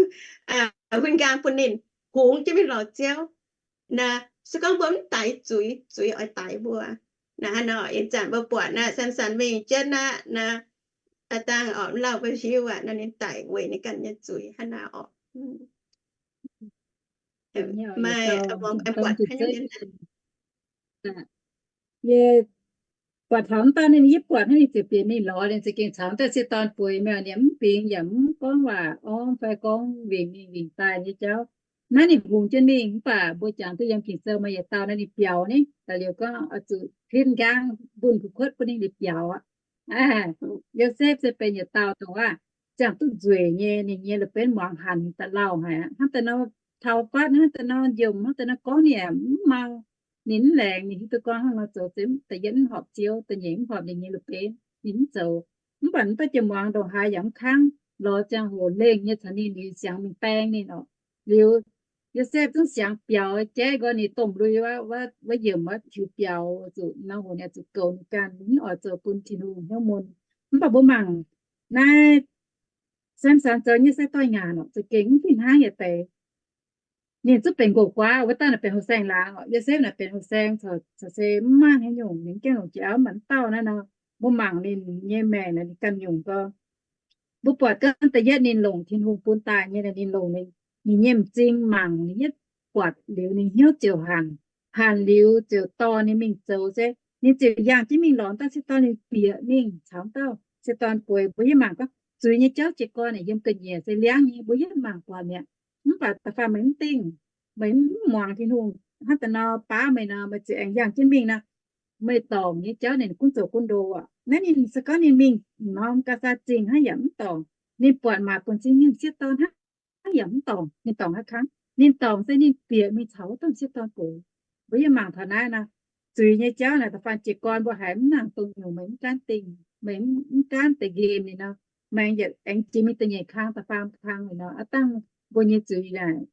huin nqaang bun ninh hungx jienv mingh lorz Ziouv. Naaiv se gorngv mbuo mv daix zuiz, zuiz oix daix mbuo. Naaiv hnangv nor ih zanc mbuo buatc naaiv Samson mingh jienv aqv, naaiv dangh orqc, mv lauh mbuo hiuv aqv, naaiv ninh daic weic ninh ganh nyei zuiz hnangv naaiv orqc. Maaih mbuox haaix nyungc nyei? buatc taux wuov dauh ninh yie buatc hnangv ninh ziouc bieqc mingh lorz ninh za'gengh caux wuov dauh sieqv dorn bueix mi'aqv. Ninh mv bingx yaac mv gorngv waac orv fai gorngv wingc mingh wingc daaih nyei jauv. Naaiv ninh hungx jienv mingh mv baac mbuo jangx duqv yiem Ging-Sou maaih yietc dauh naaiv ninh biaux ni, da'liuz gorngv oix zuqc hitv nqaang mbunh kuv kuotv bun ninh liuz biaux aqv. Yosepv se benx yietc dauh dongh waac ziangh duqv nzueic nyei, ninh nyei la'benv muangx hanc da'lauh haic aqv. Hnangv da'nor taux fatv, hnangv da'nor njomc, hnangv da'nor gorngv ninh yaac mv mau. Ninh mv laengz, ninh hiuv duqv gorngv hnangv nor zoux se da'yietv mv horpc Ziouv, da'nyeic mv horpc ninh nyei la'benv, ninh mv zoux. Mv baac mv baac jiex muangx ndongc haaix yaac mv kangv. Lorz ziangh hoc lengh nyei caux ninh liuz siangx mingh baeng ninh oc. Liuz Yosepv zungv siangx biaux jaiv nqoi ninh domh lui wuov yiemc wuov tiux biaux zuqc nor hoc ninh zuqc goux ninh ganh, ninh mv oix zoux bun Tin-Hungh hnyouv mun. Mv baac mbuo mangc naaiv Samson zoux nyei sai doix-ngaanc oc, za'gengh mv fih hnangv yietc deix. Ninh zungv benx nqox-guaav, wuov dauh naaic benx houh saeng laangz oc. Yosepv naaic benx houh saeng, corc se mv maaih haaix nyungc, ninh gengh longc jiex auv mv baac mv dauh naaiv nor. Mbuo mangc ninh nyei maengc naaic ninh ganh nyungc gau. Mbuo buatc gorngv da'yietv ninh longc Tin-Hungh bun daaih nyei, ninh longc ninh, ninh nyei m'zing mangc, ninh yietv buatc liuz ninh hnyouv ziouc hanc. Hanc liuz ziouc dorh ninh mingh zoux se, ninh ziouc yangh jienv mingh lorz dauh sieqv dorn, ninh bieqc mingh caux dauh sieqv dorn bueix. Mbuo yie mangc gorngv zuiz nyei jauv jiez gorn naaic yiem ga'nyiec se liangv nyei, mbuo yietv mangc buatc mi'aqv. Mv baac da'faanh meih mv dingh, meih mv muangx Tin-Hungh hnangv da'nor baav meih nor, meih ziouc aengx yangh jienv mingh nor, meih dorngc nyei jauv ninh gunv zoux gunv ndo aqv. Naaiv ninh se gorngv ninh mingh norm Gaasa Zingh hnangv yaac mv dorngc. Ninh buatc maac buonc sin nyungc sieqv dorn hnangv yaac mv dorngc. Ninh dorngc haaix kangv? Ninh dorngc se ninh bieqc mingh caux wuov dauh sieqv dorn bueix. Mbuo yie mangc taux naaiv nor, zuiz nyei jauv naaic da'faanh jiez gorn mbuo haiz mv nangc dongh nyungc meih mv gaanv dingh, meih mv gaanv deix nqemh ninh nor, meih yietc aengx jiex mingh da'nyeic kang da'faanh kang ninh nor, aav dangh mbuo nyei zuiz naaic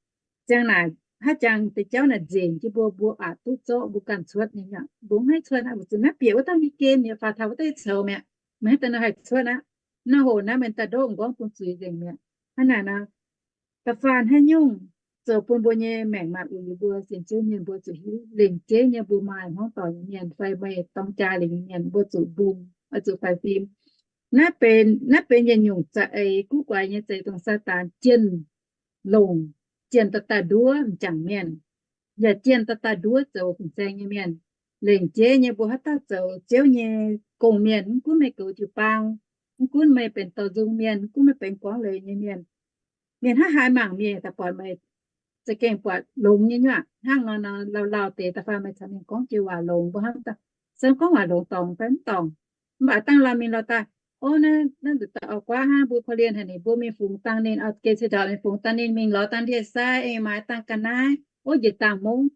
ziang naaic haaix jangx deix jauv naaic nzenc jienv mbuo, mbuo aqc duqv zorqv mbuo ganh cuotv nyei aqv. Mbuo mv haih cuotv aqv, weic zuqc naaiv bieqc wuov dauh nyei gen mi'aqv, faaux taux wuov dauh coux mi'aqv, meih hnangv daaih nor haih cuotv aqv. Nor hoc naaiv meih daaih ndoqv m'nqorngv bun zuiz nzengc mi'aqv. Hnangv naaic nor, da'faanh haaix nyungc zoux bun mbuo nyei maengc maaih uix, mbuo sienx Ziouv mienh mbuo zuqc hiuv. Lengc jeiv nyei mbuo maaih hmuangv doic nyei mienh fai meih dorng jaa liuz nyei mienh, mbuo zuqc mbungh, oix zuqc faix fim. Naaiv benx, naaiv benx yietc nyungc za'eix guv guaix nyei za'eix dongh Saadaan jienh longc, jienh daaih daaih nduov m'jangc mienh, yaac jienh daaih daaih nduov zoux fin-saeng nyei mienh. Lengc jeiv nyei mbuo haaix dauh zoux Ziouv nyei gong-mienh, mv gunv meih goux jiu-baang, mv gunv meih benx dorh nzung mienh, mv gunv meih benx guangc leiz nyei mienh, mienh hnangv haaix mangc mienh daaih buatc meih za'gengh buatc longx nyei nyuoqc. Hnangv nor nor, lauh lauh deix da'faanh meih caux mienh gorngv joux waac longx, mbuo hnamv daaih se gorngv waac longx dorngc fai mv dorngc. Mv baac dangh lauh mingh lauh daaih, o, naaiv nzuqc daaih oix guaav hnangv mbuo korv-lienh haic ninh, mbuo mingh fungx dangh ninh, geh ceix ndorpc mingh fungx dangh ninh, mingh lorz dangh ndie-sai, aengx maaiz dangh ga'naaiv, o, njiec dangh mungv,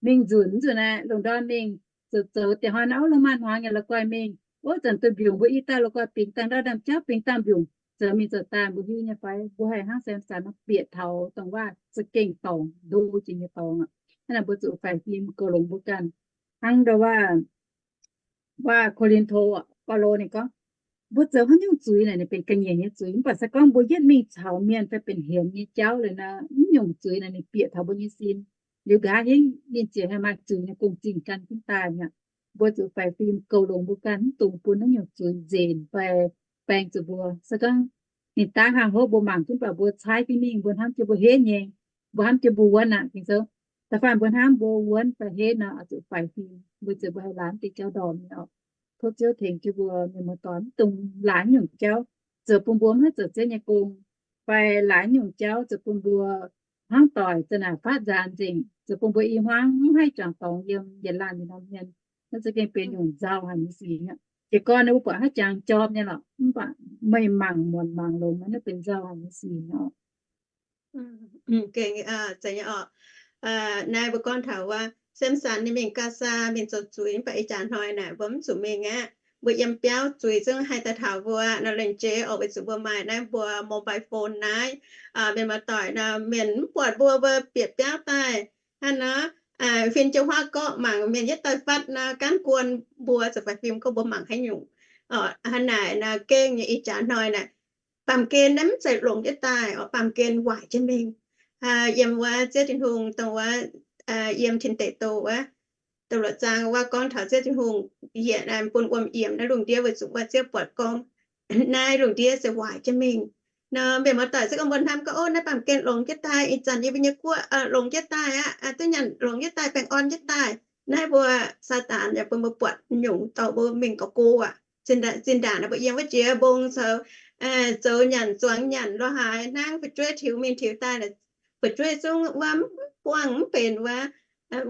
mingh nzunc nzunc naaiv lungh ndorm mingh zoux zoux diex hnoi naaiv, o, lungh maanz hmuangx yaac la'guaih mingh, o, zanc duqv mbiungc mbuo i dauh la'guaih bingx dangh ndau ndaamv-jauv, bingx dangh mbiungc zoux mingh zoux daaih, mbuo hiuv nyei fai? Mbuo haih hnangv Samson nor bieqc taux dongh waac za'gengh dorngc ndo jiex nyei dorngx aqv. Hnangv naaic mbuo zuqc faix fim goux longx mbuo ganh. Hnangv ndo waac, waac Ko^lin^to, Baulo ninh gorngv, mbuo zoux haaix nyungc zuiz naaic ninh benx ga'nyiec nyei zuiz, mv baac se gorngv mbuo yietv mingh caux mienh fai benx hienx nyei jauv liuz nor, mv nyungc zuiz naaic ninh bieqc taux mbuo nyei sin. Liuz nqa'haav hingv ninh ziouc haih maaih zuiz nyei gong-zingh gan jienv daaih mi'aqv. Mbuo zuqc faix fim goux longx mbuo ganh, mv dungx bun naaiv nyungc zuiz nzenc fai baeng zuqc mbuo. Se gorngv ninh daav hnangv hov mbuo mangc jienv baac mbuo caaiv jienv mingh, mbuo hnamv jienv mbuo henv nyei, mbuo hnamv jienv mbuo wuonv aqv. Ging-Sou da'faanh mbuo hnamv mbuo wuonv fai henv nor, oix zuqc faix fim, weic zuqc mbuo haih laanh deix jauv ndorm nyei oc. Tov Ziouv tengx jienv mbuo mienh muoz-doic, mv dungx laanh nyungc jauv zoux bun mbuo mv haih zoux Ziouv nyei gong, fai laanh nyungc jauv zoux bun mbuo hmuangv doic za'naaic faatv nzaanx nzengc, zoux bun mbuo i hmuangv mv haih juangc dorngx yiem yietc laanh yietc norm hmien. Naaiv za'gengh benx nyungc nzauh haic nyei sic aqv. Jiez gorn mbuo buatc haaix jangx jorm nyei lorqc, mv baac meih mangc muonc mangc longx, naaiv benx nzauh haic nyei sic aqv. Gengh, zeiz nyei oc. Naaiv mbuo gorngv taux wuov Samson ninh mingh Gaasa mingh zoux zuiz, mv baac ih jaax hnoi naaic mbuo mv zuqc mingh aqv. Mbuo yiem biauv zuiz zungv haih daaih taux mbuo nor, lengc jeiv oc, weic zuqc mbuo maaih naaiv mbuo mobile phone naaiv. Mienh muoz-doic nor, mienh mv buatc mbuo, mbuo bieqc biauv daaih hnangv nor, huin jiu huaav gorqv mangc mienh yietv daaih fatv nor, gaanv guon mbuo zuqc faix fim gorngv mbuo mangc haaix nyungc. Hnangv naaic nor, gengh nyei ih jaax hnoi naaic, baamh gen naaiv mv zeiz longx jienv daaih oc, baamh gen waaic jienv mingh. Yiem wuov Ziouv Tin-Hungh dongh wuov, yiem Tin Deic Douh wuov, douh luoqc zaang wuov gorngv taux Ziouv Tin-Hungh yietc bun wuom yiemc naaiv lungh ndiev weic zuqc wuov Ziouv buatc gorngv naaiv lungh ndiev se waaic jienv mingh. Nor mienh muoz-doic se gorngv mbuo hnamv gorngv, o, naaiv baamh gen longx jienv daaih, ih zanc yie mbuo nyei guoqv longx jienv daaih aqv, duqv nyanc longx jienv daaih, baengh orn jienv daaih. Naaiv mbuo Saadaan yaac bun mbuo buatc nyungc dorh mbuo mingh gauh go aqv. Zinh ndaangc naaiv mbuo yiem wuov jiex mbong zoux, zoux nyanc zuangx nyanc lorz haaix hnangv, fu'jueiv tiux mingh tiux daaih, fu'jueiv zungv wuov mv buangh mv benx wuov,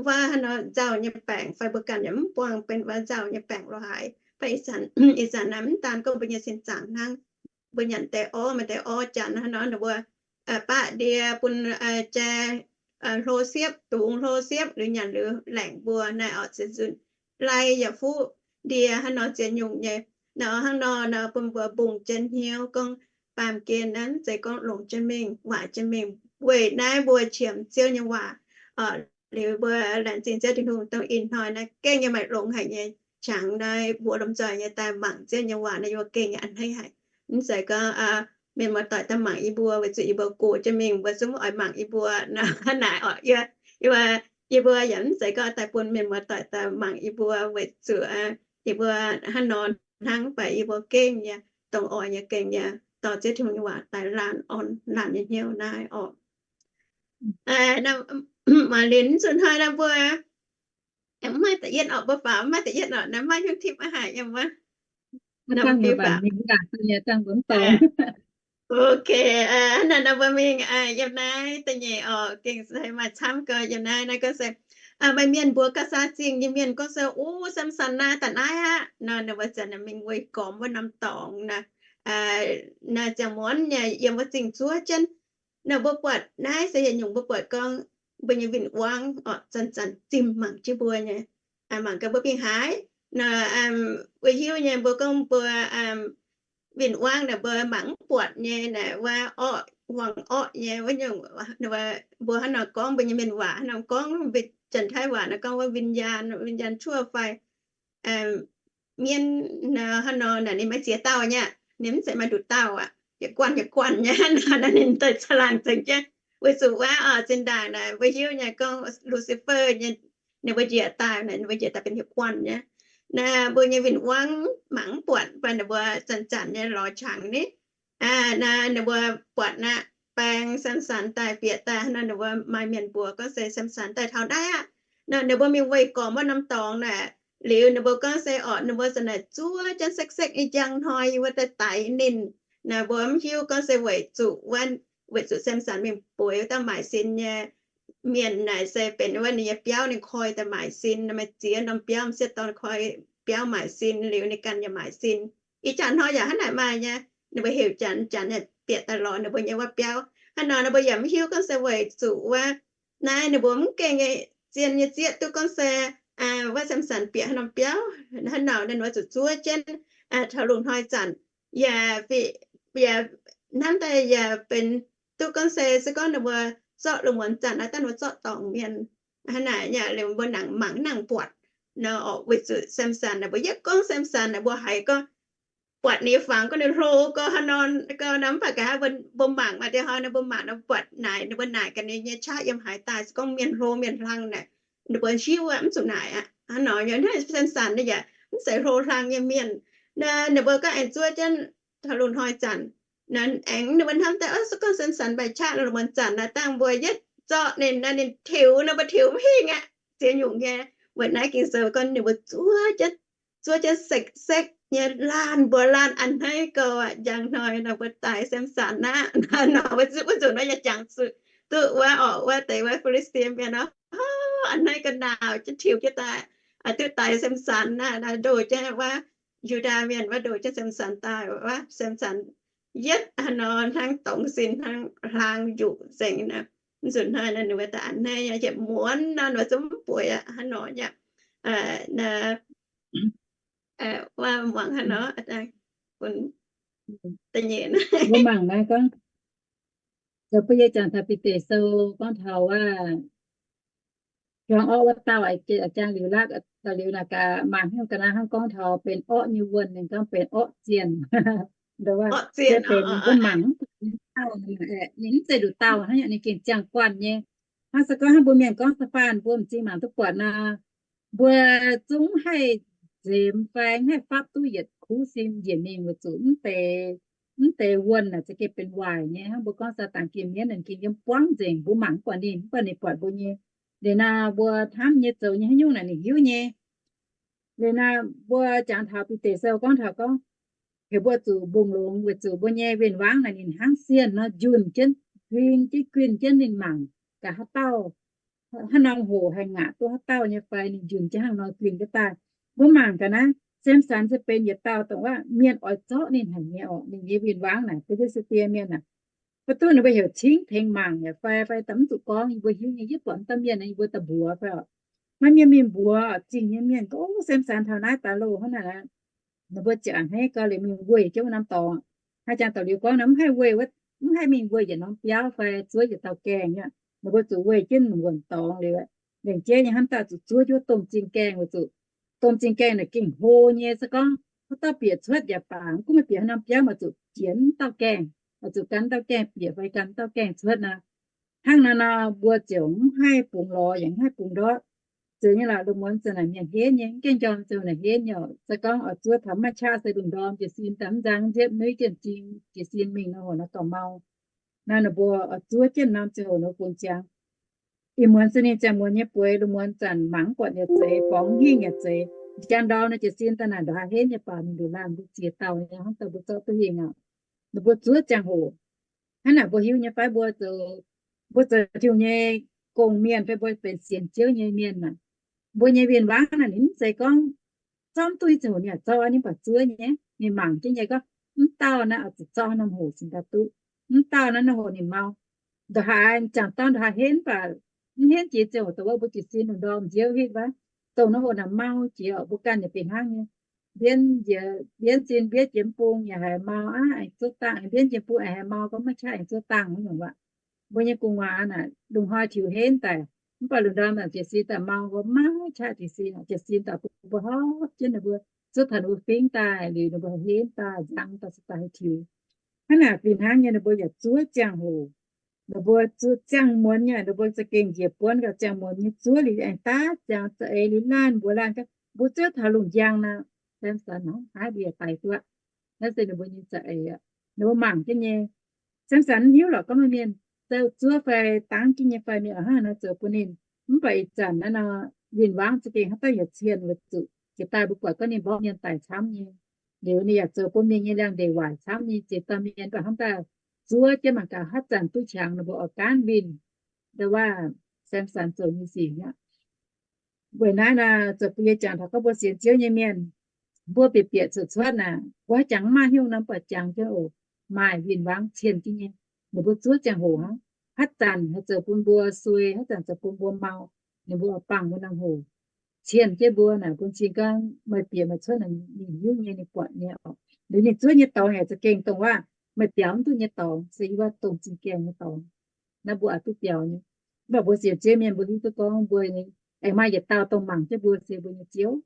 wuov haaix nor nzauh nyei baengc, fai mbuo ganh yaac mv buangh benx wuov nzauh nyei baengc lorz haaix. Ih zanc naaiv mv daan gorngv mbuo nyei sin zaangc hnangv, mbuo nyanc deix orv maaih deix orv janx hnangv nor, ninh mbuo baqv ndie bun jai hlo siepv, dungz hlo siepv liuz nyanc liuz laengc mbuo naaiv oc, ziex nzunc lai yaac fuqv ndie hnangv nor ziex nyungc nyei. Nor hnangv nor nor bun mbuo mbungh jienv hnyouv gorngv baamh gen naaiv mv zeiz gorngv longc jienv mingh, waaic jienv mingh. Weic naaiv mbuo qiemx Ziouv nyei waac liuz mbuo laengz zingh Ziouv Tin-Hungh dongh ih hnoi naaiv gengh nyei maaih longx haic nyei qangx naaiv mbuo lomh nzoih nyei daaih mangc Ziouv nyei waac naaiv yie mbuo gengh nyei a'hneiv haic. Mv zeiz gorngv mienh muoz-doic daaih mangc yie mbuo weic zuqc yie mbuo gox jienv mingh mbuo zungv mv oix mangc yie mbuo naaic oc. Yie mbuo yaac mv zeiz gorngv daaih bun mienh muoz-doic daaih mangc yie mbuo weic zuqc yie mbuo hnangv nor hnangv, mv baac yie mbuo gengh nyei dongh oix nyei gengh nyei dorh Ziouv Tin-Hungh nyei waac daaih laanh orn laanh nyei hnyouv naaiv oc. Maiv linz zuqc hnoi naaiv mbuo mv maaih da'yietv orqc, mbuo faaux mv maaih da'yietv orqc, naaiv maiv hiuv tipv maiv haic yiem wuov. Ok, naaiv mbuo mingh yiem naaiv da'nyeic orqc, gengh se maaih camv gau yiem naaiv. Naaiv gorngv se maaih mienh mbuox Gaa^saa Zingh nyei mienh gorngv se, Ov, Samson naaiv daaih naaiv aqv. Nor ninh mbuo ziouc mingh weih gormx wuov norm dorngx naaiv, naaiv ziangh muonz nyei yiem wuov zingh zuov jienv. Nor mbuo buatc naaiv se yietc nyungc mbuo buatc gorngv mbuo nyei win-wangv oc, zanc-zanc zimh mangc jienv mbuo nyei, mangc gaax mbuo mingh haaix. Nor mbuo hiuv nyei mbuo gorngv mbuo win-wangv naaic mbuo mangc mv buatc nyei naaic wuov orqv, huaang orqv nyei wuov nyungc. Mbuo hnangv nor gorngv mbuo nyei mienh waac hnangv nor gorngv, mbuo Janx-Taiv waac naaic gorngv wuov วิญญาณ, วิญญาณชั่ว fai mienv hnangv nor naaic ninh maiv ziex dauh nyei, ninh mv zeiz maaih nduqc dauh aqv, yietc guanh yietc guanh nyei. Naaiv ninh daaih caangh laangh zengc jienv, weic zuqc wuov oc, zinh ndaangc naaic mbuo hiuv nyei gorngv Lucifer nyei, ninh mbuo njiec daaih, ninh mbuo njiec daaih benx yietc guanh nyei. Naaiv mbuo nyei win-wangv mangc mv buatc, mv baac ninh mbuo zanc-zanc nyei lorz qangx ni. Naaiv ninh mbuo buatc naaiv baeng Samson daaih bieqc daaih hnangv nor, ninh mbuo maaih mienh mbuox gorngv se Samson daaih taux naaiv aqv. Nor ninh mbuo mingh weih gormx wuov norm dorngx naaic, liuz ninh mbuo gorngv se orqc, ninh mbuo zanc naaic zuov jienv sekv-sekv nyei njang hnoi yie mbuo daaih daix ninh. Naaiv mbuo mv hiuv gorngv se weic zuqc wuov, weic zuqc Samson mingh bueix wuov dauh maaic sin nyei mienh naaic se benx wuov ninh nyei biauv ninh koi daaih maaic sin, maaih ziex norm biauv, m'sieqv dorn koi biauv maaic sin, liuz ninh ganh yaac maaic sin. Ih jaax hnoi yaac hnangv naaic maaih nyei. Ninh mbuo heuc janx, janx yaac bieqc daaih lorz ninh mbuo nyei wuov biauv. Hnangv nor ninh mbuo yaac mv hiuv gorngv se weic zuqc wuov naaiv ninh mbuo mv gaengh nyei zien nyei zieqv duqv gorngv se wuov Samson bieqc haaix norm biauv. Hnangv nor ninh mbuo zuqc zuov jienv taux lungh hnoi zanc, yaac, yaac hnamv daaih yaac benx duqv gorngv se, se gorngv ninh mbuo zorqv lungh muonz zanc naaiv daaih ninh mbuo zorqv dorngc mienh hnangv naaic, yaac liuz mbuo nangc mangc nangc buatc nor, weic zuqc Samson naaic mbuo yietv gorngv Samson naaic mbuo haiz gorngv buatc ninh nyei fangx gorngv ninh hlo gau hnangv nor, gau nor, mv baac nqa'haav mbuo mangc maaih deix hnoi nor mbuo mangc nor buatc naaic ninh mbuo naaic gaax ninh nyei qaqv yiem haaix daaih se gorngv mienh hlo mienh hlang naaic, ninh mbuo hiuv aqv, mv zuqc naaic aqv. Hnangv nor yaac naaiv Samson naaiv yaac mv zeiz hlo hlang nyei mienh. Naaiv ninh mbuo gorngv aengx zuov jienv taux lungh hnoi zanc, aengx ninh mbuo hnamv daaih se gorngv Samson maaih qaqv lungh muonz zanc naaiv dangh mbuo yietv zorqv ninh naaiv ninh tiux nor mbuo tiux mv hingh aqv. Ziex nyungc nyei. Weic naaiv Ging-Sou gorngv ninh mbuo zuov jienv, zuov jienv sekv-sekv nyei laanh mbuox laanh a'hneiv gau aqv. Njang hnoi nor mbuo daix Samson aqv. Nor mbuo zuqc nor yaac jangx zuqc duqv wuov orqc, wuov deix wuov Fi^li^saa^die Mienh nor, a'hneiv ga'naaic jienv tiux jienv daaih, duqv daix Samson aqv. Ndoh jienv wuov Yu^ndaa Mienh wuov ndoh jienv Samson daaih wuov, Samson yietv hnangv nor hnangv dongz sin hnangv hlang njuqc nzengc nor. Mv zuqc hnoi nor ninh mbuo daaih a'hneiv nyei, yietc muonz nor ninh mbuo zungv mv bueix aqv. Hnangv nor nyei. Wuov muangx hnangv nor, bun da'nyeic naaiv. Mbuo mangc naaiv gorngv, zoux bun yie jangx taux Bide Sou gorngv taux wuov hiuang orqv wuov dauh, jang liuz laqv, liuz naaic gaax mangc hnangv ga'naaiv hnangv gorngv taux benx orqv nyei wuonh, ninh gorngv benx orqv zienh. Ndoh wuov, se benx mbuo mangc mv buatc nyei dauh, ninh mv zeiz nduqc dauh hnangv, ninh gengh ziangh guanh nyei. Hnangv se gorngv hnangv mbuo mienh gorngv sa'faanh mbuo m'zing mangc duqv buatc nor, mbuo zungv haih nzemx fai haih fapv duqv yietc kuv sin njiec mingh weic zuqc mv deix, mv deix wuonh naaic za'gengh benx waaic nyei. Hnangv mbuo gorngv Saadaan gin mienv, ninh gengh yiem buangv nzengc, mbuo mangc mv buatc ninh, mv baac ninh buatc mbuo nyei Liuz naaiv mbuo hnamv nyei zoux nyei haaix nyungc naaic ninh hiuv nyei. Liuz naaiv mbuo jangx taux Bide Sou gorngv taux gorngv, heuc mbuo zuqc mbungh longx weic zuqc mbuo nyei win-wangv naaic ninh hnangv sienh nor njunh jienv, guin jienv, guin jienv ninh mangc gaax haaix dauh, haaix norm hoc haih ngaatc duqv haaix dauh nyei fai ninh njunh jienv hnangv nor guin jienv daaih. Mbuo mangc gaax naaiv, Samson se benx yietc dauh dongh wuov mienh oix zorqv ninh haic nyei orqc. Ninh nyei win-wangv naaic, Fi^li^saa^die Mienh naaic, mv duqv ninh mbuo heuc cingv tengx mangc yaac fai, fai da'mv zuqc gorngv, yie mbuo hiuv nyei, yie buatc mv dauh mienh naaiv yie mbuo da'mbuox fai orqc. Maiv mienh mingh mbuox zingh nyei mienh gorngv, Samson taux naaiv daaih loh hnangv naaic. Ninh mbuo ziouc a'hneiv gau liuz mingh weih jienv wuov norm dorngx. Haaix jangx daux liuz gorngv naaiv mv haih weih, mv haih mingh weih yietc norm biauv fai zuov yietc dauh gaengh aqv. Ninh mbuo zuqc weih jienv wuonc dorngx liuz, lengc jeiv nyei hnamv daaih zuqc zuov jienv wuov domh zingh gaengh weic zuqc domh zingh gaengh naaic gengh hlo nyei. Se gorngv haaix dauh bieqc cuotv yaac baac, gunv meih bieqc haaix norm biauv maaih zuqc jiex wuov dauh gaengh, maaih zuqc gan wuov dauh gaengh bieqc fai gan wuov dauh gaengh cuotv nor. Hnangv naaiv nor mbuo ziouc mv haih bungx lorz yaac mv haih bungx ndortv. Zeiz nyei lorqc, lungh muonz zanc naaic mienh henv nyei, mv gaengh njormh ziouc naaic henv nyei. Se gorngv oix zuov taux maiv qaqv se lungh ndorm jiez sin daaih mv nzang nziepv nuiv jienv zing, jiez sin mingh nor hoc naaiv gauh mau. Naaiv ninh mbuo oix zuov jienv norm ziangh hoc nor bungx ziangx. Ih muonz se ninh ziangh muonz nyei bueix, lungh muonz zanc mangc mv buatc yaac zeiz, borngz hingh yaac zeiz. Njang ndorm nor jiez sin daaih naaic ndongc haaix henv nyei baac ninh nduqc laanh mbuo ziex dauh nyei hnangv daaih mbuo zorqv duqv hingh aqv. Ninh mbuo zuov ziangh hoc. Hnangv naaic mbuo hiuv nyei fai mbuo zoux, mbuo zoux Tin-Hungh nyei gong-mienh fai mbuo benx sienx Ziouv nyei mienh naaic, mbuo nyei win-wangv naaic ninh mv zeiz gorngv zorqv mv duqv nyei ziangh hoc ninh yaac zorqv, ninh baac zuov nyei. Ninh mangc jienv nyei gorngv, mv dauh naaiv oix zuqc zorqv haaix norm hoc cingx daaih duqv, mv dauh naaiv norm hoc ninh mau. Ndongc haaix jangc dorn ndongc haaix henv baac, mv henv jiex ziangh hoc dongh wuov mbuo jiez sin lungh ndorm nziouv hitv wuov, dongh norm hoc naaic mau jiex orqc, mbuo ganh yaac fih hnangv nyei. Mbienv njiec, mbienv zinh mbienv jiex bung yaac haiz mau aqv, aengx zuov dangh. Mbienv jiex bung aengx haiz mau gorngv maiv qaqv aengx zuov dangh wuov nyungc aqv. Mbuo nyei gu'nguaaz naaic lungh hnoi tiux henv daaih, mv baac lungh ndorm naaic jiez sin daaih mau gorngv maiv qaqv jiez sin, jiez sin daaih bun mbuo hopv jienv ninh mbuo, zuov taux ninh mbuo fingv daaih liuz ninh mbuo henv daaih nzang daaih se daaih haih tiux. Hnangv naaic fih hnangv nyei ninh mbuo yaac zuov ziangh hoc. Ninh mbuo zuov ziangh muonz nyei, ninh mbuo za'gengh njiec buonv gauh ziangh muonz nyei zuov liuz aengx daav ziangx za'eix liuz laanh mbuox laanh gorngv, mbuo zuov taux lungh njang naaic, Samson hnangv haaix mbuo yaac daix duqv. Naaiv se ninh mbuo nyei za'eix aqv. Ninh mbuo mangc jienv nyei. Samson mv hiuv lorqc gorngv maaih mienh zoux zuov fai dangv jienv nyei fai mienh oix hnangv haaix nor zoux bun ninh. Mv baac ih zanc naaiv nor, win-wangv za'gengh haaix dauh yaac cien weic zuqc jiex daaih mbuo buatc gorngv ninh mborqv mienh daic camv nyei. Liuz ninh yaac zoux bun mienh nyei liangx-ndeic waaic camv nyei, ziex dauh mienh baac hnamv daaih zuov jienv mangc gaax haaix zanc duqv qangx ninh mbuo oix gaanv winh. Ndau wuov Samson zoux nyei sic aqv. Weic naaiv naaic zoux bun yie jangx taux gorngv mbuo sienx Ziouv nyei mienh, mbuo bieqc bieqc cuotv cuotv naaic, mbuo haaix jangx mv maaih hnyouv nor mv baac jangx jienv oc, maaih win-wangv cien jienv nyei. Ninh mbuo zuov ziangh hoc hnangv. Haaix zanc haih zoux bun mbuo suei, haaix zanc zoux bun mbuo mau, ninh mbuo oix bangc mbuo norm hoc, cien jienv mbuo naaic, bun cing gorngv meih bieqc meih cuotv naaic ninh hiuv nyei, ninh buatc nyei oc. Liuz ninh zuov nyei dorngx yaac za'gengh dongh wuov meih biaux mv duqv nyei dorngx, se yie wuov domh zinh gaengh nyei dorngx. Naaiv mbuo oix duqv biaux nyei. Mv baac mbuo sienx Ziouv mienh mbuo hiuv duqv gorngv mbuo aengx maaih yietc dauh dongh mangc jienv mbuo se mbuo nyei Ziouv.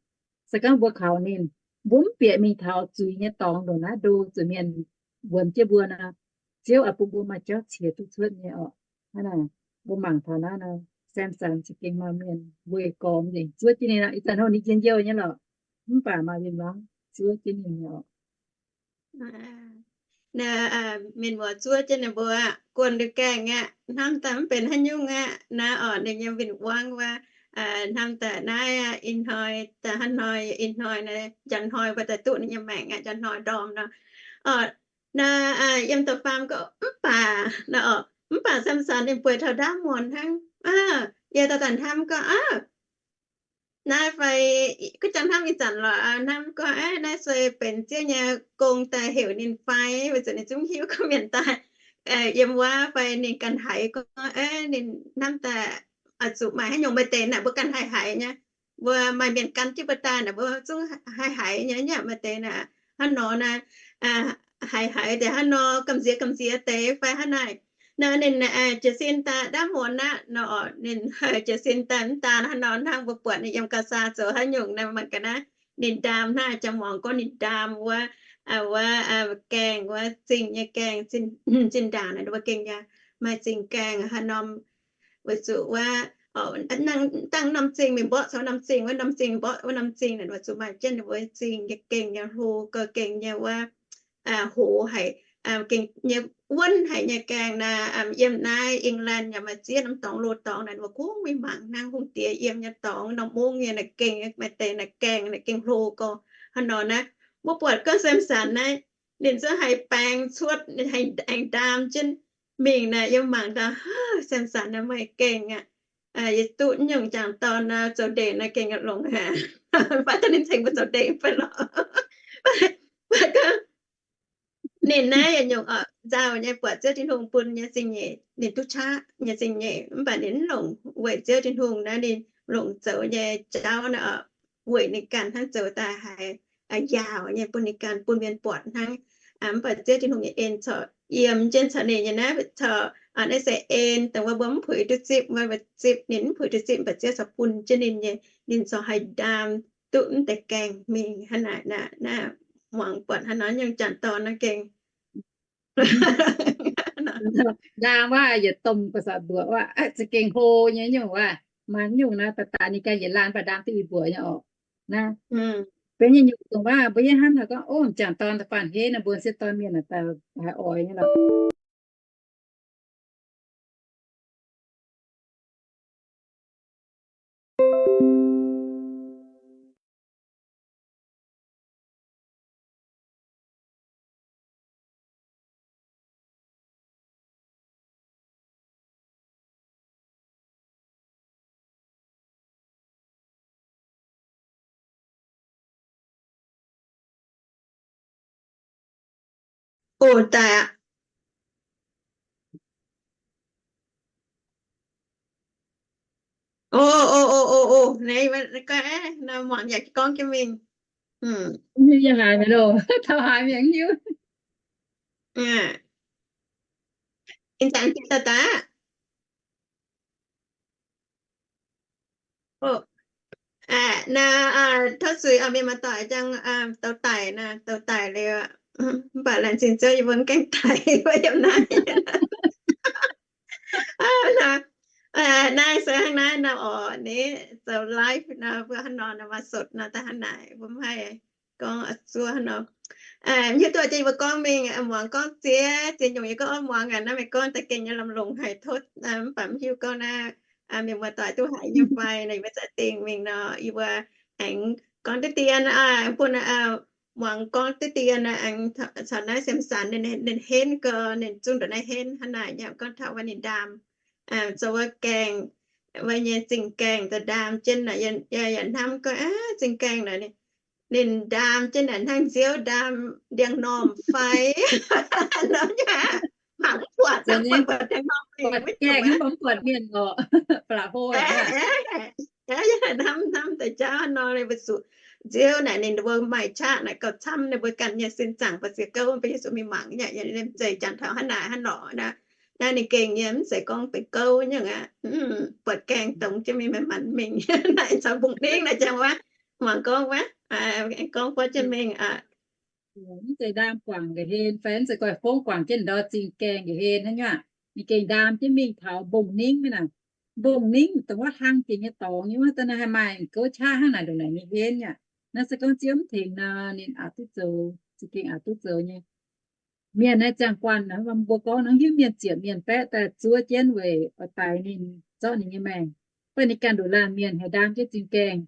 Se gorngv mbuo kaux ninh, mbuo mv bieqc mingh taux zuiz nyei dorngx ndongc naaiv ndo zuqc mienh wuonx jienv mbuo nor, Ziouv oix bun mbuo maaih jauv qiex duqv cuotv nyei oc. Hnangv naaic, mbuo mangc taux naaiv nor, Samson za'gengh maaih mienh weih gormx nzengc zuov jienv ninh aqv. Ih zanc houv ninh njien-youh nyei lorqc, mv baac maaih win-wangv zuov jienv ninh nyei oc. Naaiv mienh muoz zuov jienv ninh mbuo aqv, guon ndui gaengh aqv, hnamv daaih mv benx haaix nyungc aqv. Naaiv orqc, ninh nyei win-wangv wuov, hnamv daaih naaiv ih hnoi, daaih hnangv hnoi ih hnoi, njang hnoi mbuo daaih duqv ninh nyei maengc aqv, njang hnoi ndorm nor. Orqc, naaiv yiem da'faam gorngv mv baac, naaiv orqc, mv baac Samson ninh bueix taux ndaamv muonz hnangv. Yie daaih daaih hnamv gorngv, naaiv fai, gunv jangx hnamv ih zanc lorqc, hnamv gorngv, naaiv se benx Ziouv nyei gong daaih heuc ninh fai, weic zuqc ninh zungv hiuv gorngv mienh daaih yiem wuov fai ninh ganh haiz gorngv, ninh hnamv daaih oix zuqc maaih haaix nyungc maaih deix naaic mbuo ganh haih haiz nyei. Mbuo maaih mienh gan jienv mbuo daaih naaic mbuo zungv haih haiz nyei, maaih deix naaic hnangv nor naaic, haih haiz deix hnangv nor gamh nziex gamh nziex deix fai hnangv naaic. Nor ninh jiez sin daaih ndaamv muonz aqv, nor ninh jiez sin daaih mv daan hnangv nor hnangv mbuo buatc ninh yiem Gaza zoux haaix nyungc naaic mangc gaax naaiv. Ninh ndaam hnangv jang muangx gorngv ninh ndaam wuov, wuov gaengh, wuov zingh nyei gaengh, zinh ndaangc naaic mbuo gengh yaac maaih zingh gaengh haaix norm, weic zuqc wuov dangh norm zingh mingh mborqv caux norm zingh, wuov norm zingh mborqv wuov norm zingh naaic, weic zuqc maaih jienv ninh mbuo zingh nyei gengh nyei hlo, gengh nyei wuov hoz haic, gengh nyei wuonv haic nyei gaengh naaic, yiem naaiv England yaac maaih ziex norm dorngx loz-dorngx naaic, ninh mbuo kungx mingh mangc hnangv hungh diex yiem nyei dorngx, norm mungv nyei naaic gengh, maaih deix naaic gaengh, naaic gengh hlo gorngv hnangv nor naaiv. Mbuo buatc gorngv Samson naaiv, ninh zungv haih baeng cuotv, ninh haih aengx ndaam jienv mingh naaic, yiem mangc daaih, Samson naaiv meih gengh aqv. Yie duqv nyungc jangc dorn naaiv zoux ndeic naaiv gengh longx haic. Mv baac daaih ninh cingx mbuo zoux ndeic fai lorqc. Ninh naaiv yietc nyungc oc, nzauh nyei buatc Ziouv Tin-Hungh bun nyei zingh nyeic, ninh duqv qaqv nyei zingh nyeic, mv baac ninh mv longc weic Ziouv Tin-Hungh naaiv, ninh longc zoux nyei jauv naaiv oc, weic ninh ganh hnangv zoux daaih haiz yaauc nyei bun ninh ganh bun mienh buatc hnangv. Mv baac Ziouv Tin-Hungh nyei en corc yiem jienv corc ninh nyei naaiv, corc naaiv se en dongh wuov mbuo mv puix duqv zipv, mbuo zipv ninh mv puix duqv zipv, mv baac Ziouv corc bun jienv ninh nyei, ninh corc haih ndaam duqv mv deix gaengh mingh hnangv naaic. Naaiv muangx buatc hnangv nor nyungc jangc dorn naaiv gengh ndaam wuov yietc domh ga'sauc mbuoqc wuov, za'gengh hlo nyei nyungc wuov. Maaih nyungc naaiv daaih daaih ninh ganh yietc laanh mv baac ndaam duqv i mbuoqc nyei oc. Naaiv benx nyei nyungc dongh wuov mbuo yie hnamv haic gorngv, o, jangc dorn da'faanh henv naaiv mbuo sieqv dorn mienh naaic daaih haiz oix nyei lorqc. O, daaih aqv. O, o, o, o, o, naaiv, naaiv muangx yaac gorngv jienv mingh. Yie haiz mi'aqv loh, taux haaix mienh hiuv. Ih zanc daaih daaih. Naaiv, tov zuiz oc, mienh muoz-doic, jang douz daic naaic, douz daic liuz, mv baac laengz zingh Ziouv yie mbuo mv gaengh daic, yie mbuo yiem naaiv. Naaiv se hnangv naaiv nor oc, ni zoux live nor, mbuo hnangv nor nor maaih sotv nor, daaih hnangv naaic, mbuo mv haih gorngv zuov hnangv nor. Hiuv duqv jiex mbuo gorngv mingh, muangx gorngv ziex, ziex nyungc yie gorngv muangx aqv, naaiv meih gorngv daaih gengh nyei lamh longc haic tov, mv baac mv hiuv gorngv naaiv mienh muoz-doic duqv haiz nyei fai, naaiv yie mbuo za'gengh mingh nor, yie mbuo aengx gorngv diqv dien, bun muangx gorngv diqv dien, aengx caux naaiv Samson ninh henv gau, ninh zungv ndongc naaiv henv hnangv naaic, yaac gorngv taux wuov ninh ndaam, zoux wuov gaengh, wuov nyei zingh gaengh daaih ndaam jienv naaic, yaac hnamv gorngv, zingh gaengh naaic, ninh ndaam jienv naaic hnangv nziouv ndaam ndiangx-normh fai nor nyei. Mangc mv buatc, mv buatc ndiangx-normh, mv buatc gaengh, mv buatc mienh oc. Yie hnamv hnamv deix jauv nor, mbuo zuqc nziouv naaic ninh mbuo maaih qaqv naaic gauh camv, ninh mbuo ganh nyei sin zaangc ba'ziex gouv, mbuo zuqc mingh mangc nyei. Zeiz jangx taux hnangv naaic hnangv nor naaiv, naaiv ninh gengh nyei, mv zeiz gorngv benx gouv nyungc aqv. Buatc gaengh dongz jienv mingh, manc-manc mingh naaic caux mbungh ningv naaic jangx wuov, muangx gorngv wuov, gorngv buatc jienv mingh aqv. Mv zeiz ndaam guangc nqa'hlen fai mv zeiz goiv fongv guangc jienv ndau zingh gaengh nqa'hlen hnangv nyei aqv. Ninh gengh ndaam jienv mingh taux mbungh ningv mingh naaic. Mbungh ningv dongh wuov hlang jiex nyei dorngx nyei wuov, da'naaiv haih maaih gouv qaqv hnangv naaic ndongc naaic nyei henv aqv. Naaiv se gorngv Ziouv mv tengx nor, ninh aqc duqv zoux, za'gengh aqc duqv zoux nyei. Mienh naaiv ziangh guanh mbuo gorngv nor, hiuv mienh ziepc mienh baeqv daaih zuov jienv weic oix daix ninh, zorqv ninh nyei maengc. Mv baac ninh ganh nduqc laanh mienh haih ndaam jienv zingh gaengh.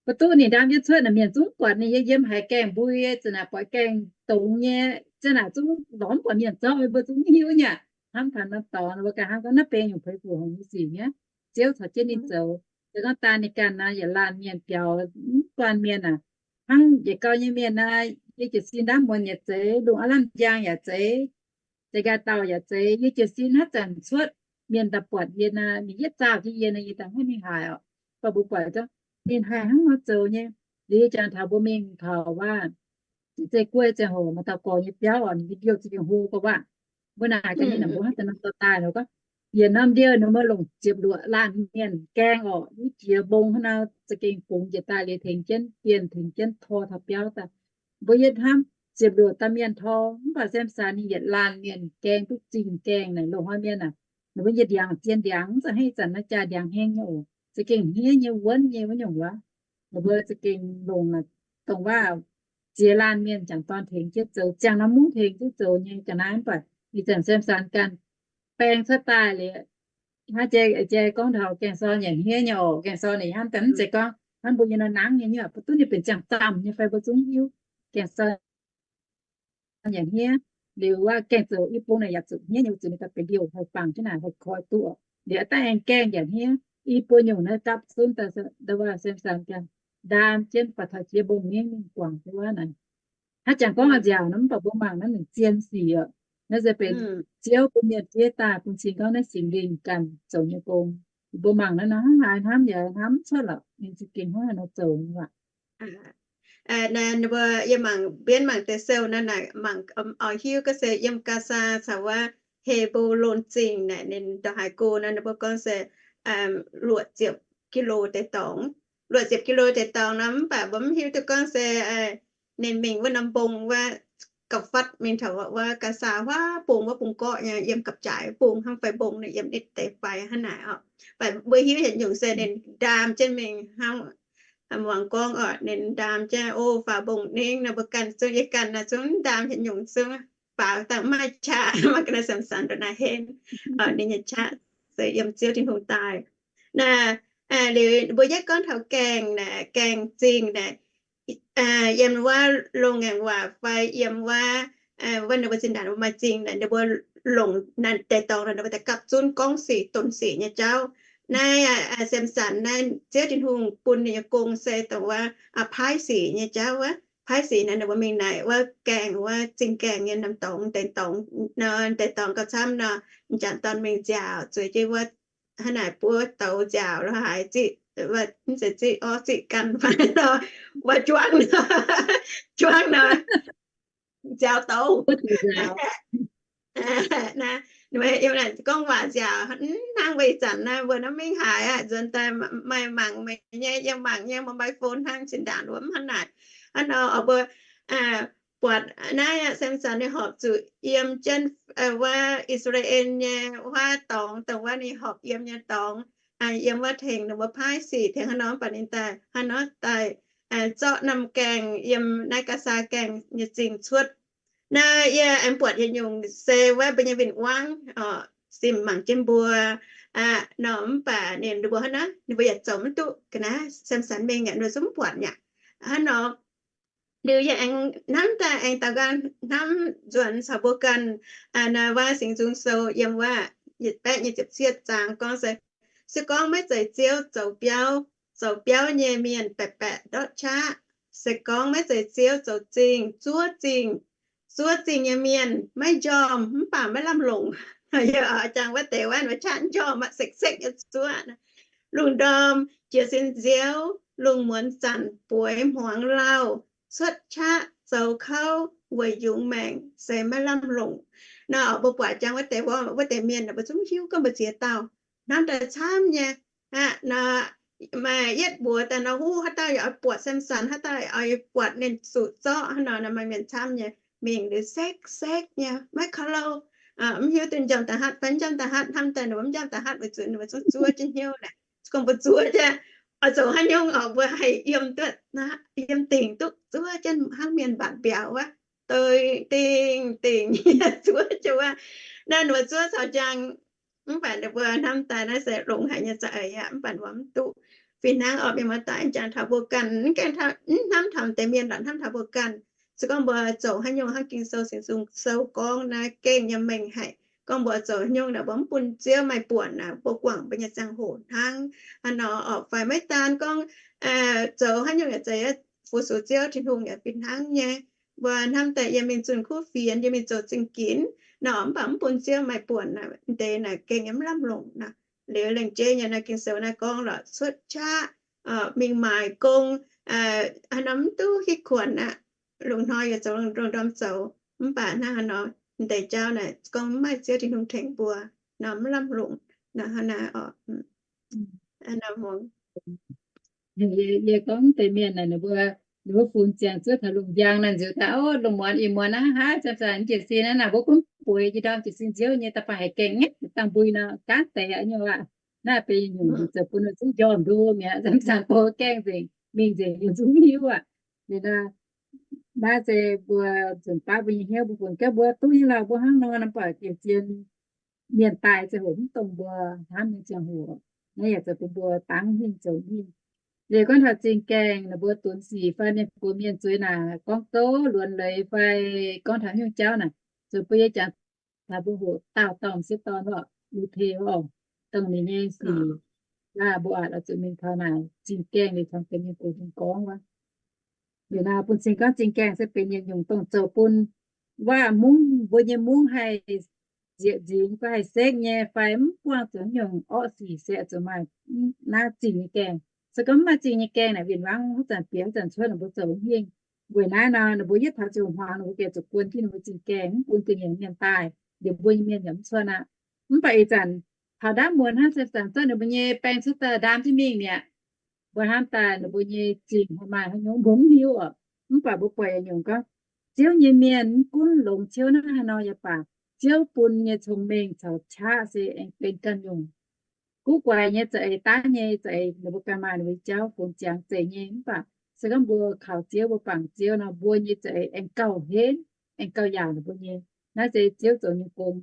Mbuo duqv ninh ndaam jienv cuotv naaic, mienh zungv buatc ninh yiem haiz gaengh mbui, za'naaic buatc gaengh dongz nyei, za'naaic zungv lorz mv buatc mienh zorqv, mbuo zungv mv hiuv nyei aqv. Hnamv taux norm dorngx, mbuo ganh hnamv gorngv naaiv benx nyungc puix fuc hngongx nyei sic nyei. Ziouv caux jienv ninh zoux. Se gorngv daan ninh ganh naaic, yietc laanh mienh biaux mv guanh mienh aac, hnangv yietc gau nyei mienh naaic, yie jiez sin ndaamv muonz yaac zeiz, lungh aav lamh njang yaac zeiz, za'gengh dauh yaac zeiz, yie jiez sin haaix zanc cuotv, mienh daaih buatc yie naaic, ninh yietv zaah jienv yie naaic, yie daaih maiv mingh haaix oc. Gorngv mbuo buatc ninh haiz hnangv nor zoux nyei. Liuz yie jangx taux mbuo mingh taux waac, zeiv guoqv ziangh hoc maaih dauh gorx nyei biauv oc, ninh mbuo ndiouh za'gengh hlo gorx waac. Mbuo naaic gaax ninh, mbuo hnangv daaih norm dorh daaih nor gorngv, yietc norm ndiouh ninh mbuo longc ziepc luoqc laanh mienh gaeng oc, mv jiex mbong hnangv nor za'gengh bungx njiec daaih liuz tengx jienv bienh, tengx jienv tor taux biauv daaih. Mbuo yietv hnamv ziepc luoqc dauh mienh tor, mv baac Samson ninh yietc laanh mienh gaeng duqv zingh gaengh naaic, loz-hnoi mienh aac, ninh mbuo yietc ndiangx zien ndiangx, mv zeiz hnangv ih zanc naaiv jaa ndiangx heng nyei oc, za'gengh hniev nyei, wuonv nyei wuov nyungc wuov. Ninh mbuo za'gengh longc dongh waac ziex laanh mienh jangc dorn tengx jienv zoux, ziangh norm mungv tengx jienv zoux nyei ga'naaiv, mv baac Ih zanc Samson ganh baeng cuotv daaih liuz, hnangv jai gorngv taux Gaeng Sou nyanc hniev nyei oc. Gaeng Sou ninh hnamv daaih mv zeiz gorngv hnamv mbuo nyei nor nangv nyei, mv baac duqv ninh benx ziangh zaamh nyei fai mbuo zungv hiuv. Gaeng Sou nyanc hniev liuz, wuov gaengh zoux i bung naaic yaac zuqc hniev nyei, zuqc ninh daaih benx liouh haih fangx jienv naaic haih koi duqv. Liuz daaih aengx gaengh nyanc hniev, i buo nyungc naaiv gapv zunv daaih, Samson ganh ndaam jienv baac taux jiex mbong-ningv mingh guangc wuov naaic. Hnangv jangx gorngv nziaauc nor, mv baac mbuo mangc naaiv ninh zien sic oc. Naaiv se benx Ziouv bun mienh fiev daaih bun cing gorngv naaiv Singx Lingh ganh zoux nyei gong. Mbuo mangc naaiv nor hnangv haaix hnamv yaac hnamv mv cuotv lorqc, ninh za'gengh hnangv haaix nor zoux nyei aqv. Naaiv mbuo yie mangc mbienv mangc deix sou naaiv naaic, mangc oix hiuv gorngv se yiem Gaza caux wuov He^mbo^lon Zingh naaic, ninh ndongc haaix go naaiv, ninh mbuo gorngv se luoqc ziepc kilo deix dorngx. Luoqc ziepc kilo deix dorngx nor, mv baac mbuo mv hiuv duqv gorngv se ninh mingh wuov norm mbong wuov, gauh fatv mingh taux wuov Gaza huaav bung, wuov bung gorqv nyei, yiem gapv-jaaix bung hnangv fai mbong nor, yiem nitv deix fai hnangv naaic oc. Mv baac mbuo hiuv yietc nyungc se ninh ndaam jienv mingh hnangv muangx gorngv oc, ninh ndaam jienv, o, faaux mbong-ningv nor, mbuo ganh zungv, yie ganh naaic zungv ndaam yietc nyungc zungv faaux dangh maaih qaqv, maaih ga'naaiv Samson ndongc naaiv henv. Ninh nyei qaqv se yiem Ziouv Tin-Hungh daaih. Naaiv liuz mbuo yietv gorngv taux gaengh naaic, gaengh zingh naaic, yiem wuov loz-ngaengc waac fai yiem wuov, wuov ninh mbuo zinh ndaangc mbuo maaih zingh naaic, ninh mbuo longc naaiv deix dorngx naaic, ninh mbuo daaih gapv zunv gorngv sic donx sic nyei jauv. Naaiv Samson naaiv, Ziouv Tin-Hungh bun ninh nyei gong se dongh wuov paaiv sic nyei jauv wuov. Paaiv sic naaic, ninh mbuo mingh naaic wuov gaengh, wuov zingh gaengh nyei norm dorngx, deix dorngx nor, deix dorngx gauh camv nor, m'jangc dorn mingh nziaauc, zueiz jienv wuov hnangv naaic buov douz nziaauc lo haaix ziqv, mv zeiz ziqv orv ziqv ganh fai nor, wuov juangv, juangv nor, nziaaux douz. Naaiv, gorngv waac nziaauc, hnangv mbuo ih zanc naaiv mbuo naaiv mingh haaix aqv, nzuonx daaih maaih mangc meih nyei, yiem mangc nyei mobile phone hnangv, zinh ndaangc mbuo mv hnangv naaic. Hnangv nor oc mbuo buatc naaiv Samson ninh horpc zuqc yiem jienv wuov I^saa^laa^en nyei huaav dorngx, dongh wuov ninh horpc yiem nyei dorngx, yiem wuov tengx ninh mbuo paaiv sic tengx hnangv nor, mv baac ninh daaih hnangv nor daaih zorqv norm gaengh yiem naaiv Gaza gaengh nyei zingh cuotv. Naaiv yie aengx buatc yietc nyungc se wuov Mben^yaa^min Wangv oc, simv mangc jienv mbuo nor, mv baac ninh mbuo hnangv nor ninh mbuo yaac zoux mv duqv ga'naaiv Samson mingh aqv, ninh mbuo zungv mv buatc aqv. Hnangv nor liuz yie aengx hnamv daaih aengx daaux nqaang hnamv nzuonx caux mbuo ganh, naaiv wuov Singx Nzung Sou yiem wuov yietc baeqv nyei ziepc cietv zaang gorngv se, se gorngv maiv zeiz Ziouv zoux biauv, zoux biauv nyei mienh baeqc baeqc ndortv qaqv. Se gorngv maiv zeiz Ziouv zoux zingh, zuov zingh, zuov zingh nyei mienh maiv njormh mv baac maiv lamh longc. Yie jangx wuov deix wuov qaqv njormh aqv, sekv-sekv nyei zuov. Lungh ndorm jiez sin nziouv, lungh muonz zanc bueix hmuangx lauh, cuotv qaqv zoux kouv weic yungz maengc se maiv lamh longc. Nor mbuo buatc jangx wuov deix, wuov deix mienh mbuo zungv hiuv gorngv mbuo ziex dauh hnamv daaih camv nyei aqv. Nor maaih yietv mbuox daaih nor, huv, haaix dauh yaac oix buatc Samson, haaix dauh oix buatc ninh zuqc zorqv hnangv nor. Nor maaih mienh camv nyei mingh liuz sekv-sekv nyei, maiv kaux louh, mv hiuv duqv njormh da'hatv fai mv njormh da'hatv, hnamv daaih ninh mbuo mv njormh da'hatv weic zuqc ninh mbuo zungv zuov jienv hnyouv naaic. Se gorngv mbuo zuov jienv, oix zoux haaix nyungc oc, mbuo haih yiem duqv, yiem dingc duqv zuov jienv hnangv mienh mbatc mbiauz wuov, dingh dingh zuov jienv wuov. Naaiv ninh mbuo zuov caux njang, mv baac ninh mbuo hnamv daaih naaiv se longx haic nyei za'eix aqv, mv baac mbuo mv duqv. Fih hnangv oc, mienh muoz-doic, jangx taux mbuo ganh, mv gaengh hnamv taux deix mienh lorqc, hnamv taux mbuo ganh. Se gorngv mbuo zoux haaix nyungc hnangv Ging-Sou, Singx Nzung Sou gorngv naaiv gengh nyei mengh haic. Gorngv mbuo zoux haaix nyungc naaic, mbuo mv bun Ziouv maaih buonc naaic, mbuo guangc mbuo nyei ziangh hoc hnangv. Hnangv nor oc, fai maiv daan gorngv zoux haaix nyungc yaac zeiz fu-sux Ziouv Tin-Hungh yaac fih hnangv nyei. Mbuo hnamv daaih yiem mingh zunh kuv fienx, yiem mingh zoux zingh ginx nor, mv baac mv bun Ziouv maaih buonc naaic, deix naaic gengh nyei mv lamh longc nor. Liuz lengc jeiv nyei naaiv Ging-Sou naaiv gorngv lorqc, cuotv qaqv, mingh maaic gong, haaix nor mv duqv hitv kuonx aqv. Lungh hnoi yaac zoux lungh ndorm zoux, mv baac hnangv haaix nor, deix jauv naaic gorngv mv maaih Ziouv Tin-Hungh tengx mbuo nor, mv lamh longc nor, hnangv naaiv oc. Yie gorngv deix mienh naaic, ninh mbuo, ninh mbuo funx ziangx zuov taux lungh njang naaic, nziouv daaih, o, lungh muonz ih muonz aqv, haaix zanc-zanc jiez sin naaic, mbuo gunv bueix jiex ndorm jiez sin nziouv nyei, da'faanh haih gaengh nyetv dangh mbui nor, gaanv deix aqv nyei aqv. Naaiv benx nyungc nzunc zoux bun ninh zungv njormh ndo mi'aqv, zanc-zanc bou gaengh nzengc, mingh nzengc ninh zungv hiuv aqv. Liuz naaic, Naaiv se mbuo nzunc baav mbuo nyei hnyouv mbuo funx gaax mbuo duqv nyei lauh, mbuo hnangv nor nor buatc gengh zien mienh daaih ziangh hoc mv dongh mbuo hnamv nyei ziangh hoc. Naaiv yaac zoux bun mbuo dangv hingh zoux hingh. Liuz gorngv taux zingh gaengh, ninh mbuo dunx sic fai mienh gox mienh zueiz naaic gorngv gouv luonx leiz fai gorngv taux nyungc jauv naaic, zoux bun yie jangx taux mbuo hoqc daauh dorngh sieqv dorn orqc, Lu^te orqc, dongh ninh nyei sic, mbuo aqc lorz zuqc mingh taux naaic zingh gaengh liuz caux mienh gox mienh gorngv wuov. Liuz naaiv bun cing gorngv zingh gaengh se benx yietc nyungc dongh zoux bun waac mungv, mbuo nyei mungv haih nzieqc nzingx fai haih sekv nyei fai mv buangh zuqc nyungc orqv sic se zuqc maaih naaiv zingh nyei gaengh. Se gorngv mv maaih zingh nyei gaengh naaic, win-wangv haaix zanc bieqc haaix zanc cuotv ninh mbuo zoux mv hingh. Weic naaiv nor ninh mbuo yietv taux ziouc hmuangx ninh mbuo gengh zuqc guon jienv ninh mbuo zingh gaengh, mv bun ga'nyiec mienh daaih, liuz mbuo nyei mienh yaac mv cuotv aqv. Mv baac ih zanc taux ndaamv muonz hnangv se zanc zorqv ninh mbuo nyei baeng cuotv daaih ndaam jienv mingh mi'aqv. Mbuo hnamv daaih ninh mbuo nyei zingh haih maaih haaix nyungc mbuo mv hiuv oc. Mv baac mbuo buatc yietc nyungc gorngv, Ziouv nyei mienh mv gunv longx ciouv naaiv haaix nor yaac baac, Ziouv bun nyei cong-mengh caux qaqv se aengx benx ganh nyungc. Guv guaix nyei za'eix, daav nyei za'eix, ninh mbuo ganh maaih ninh mbuo nyei jauv fungx ziangx zeiz nyei. Mv baac se gorngv mbuo kaux Ziouv, mbuo bangc Ziouv nor, mbuo nyei za'eix aengx gauh henv, aengx gauh yaauc ninh mbuo nyei. Naaiv se Ziouv zoux nyei gong.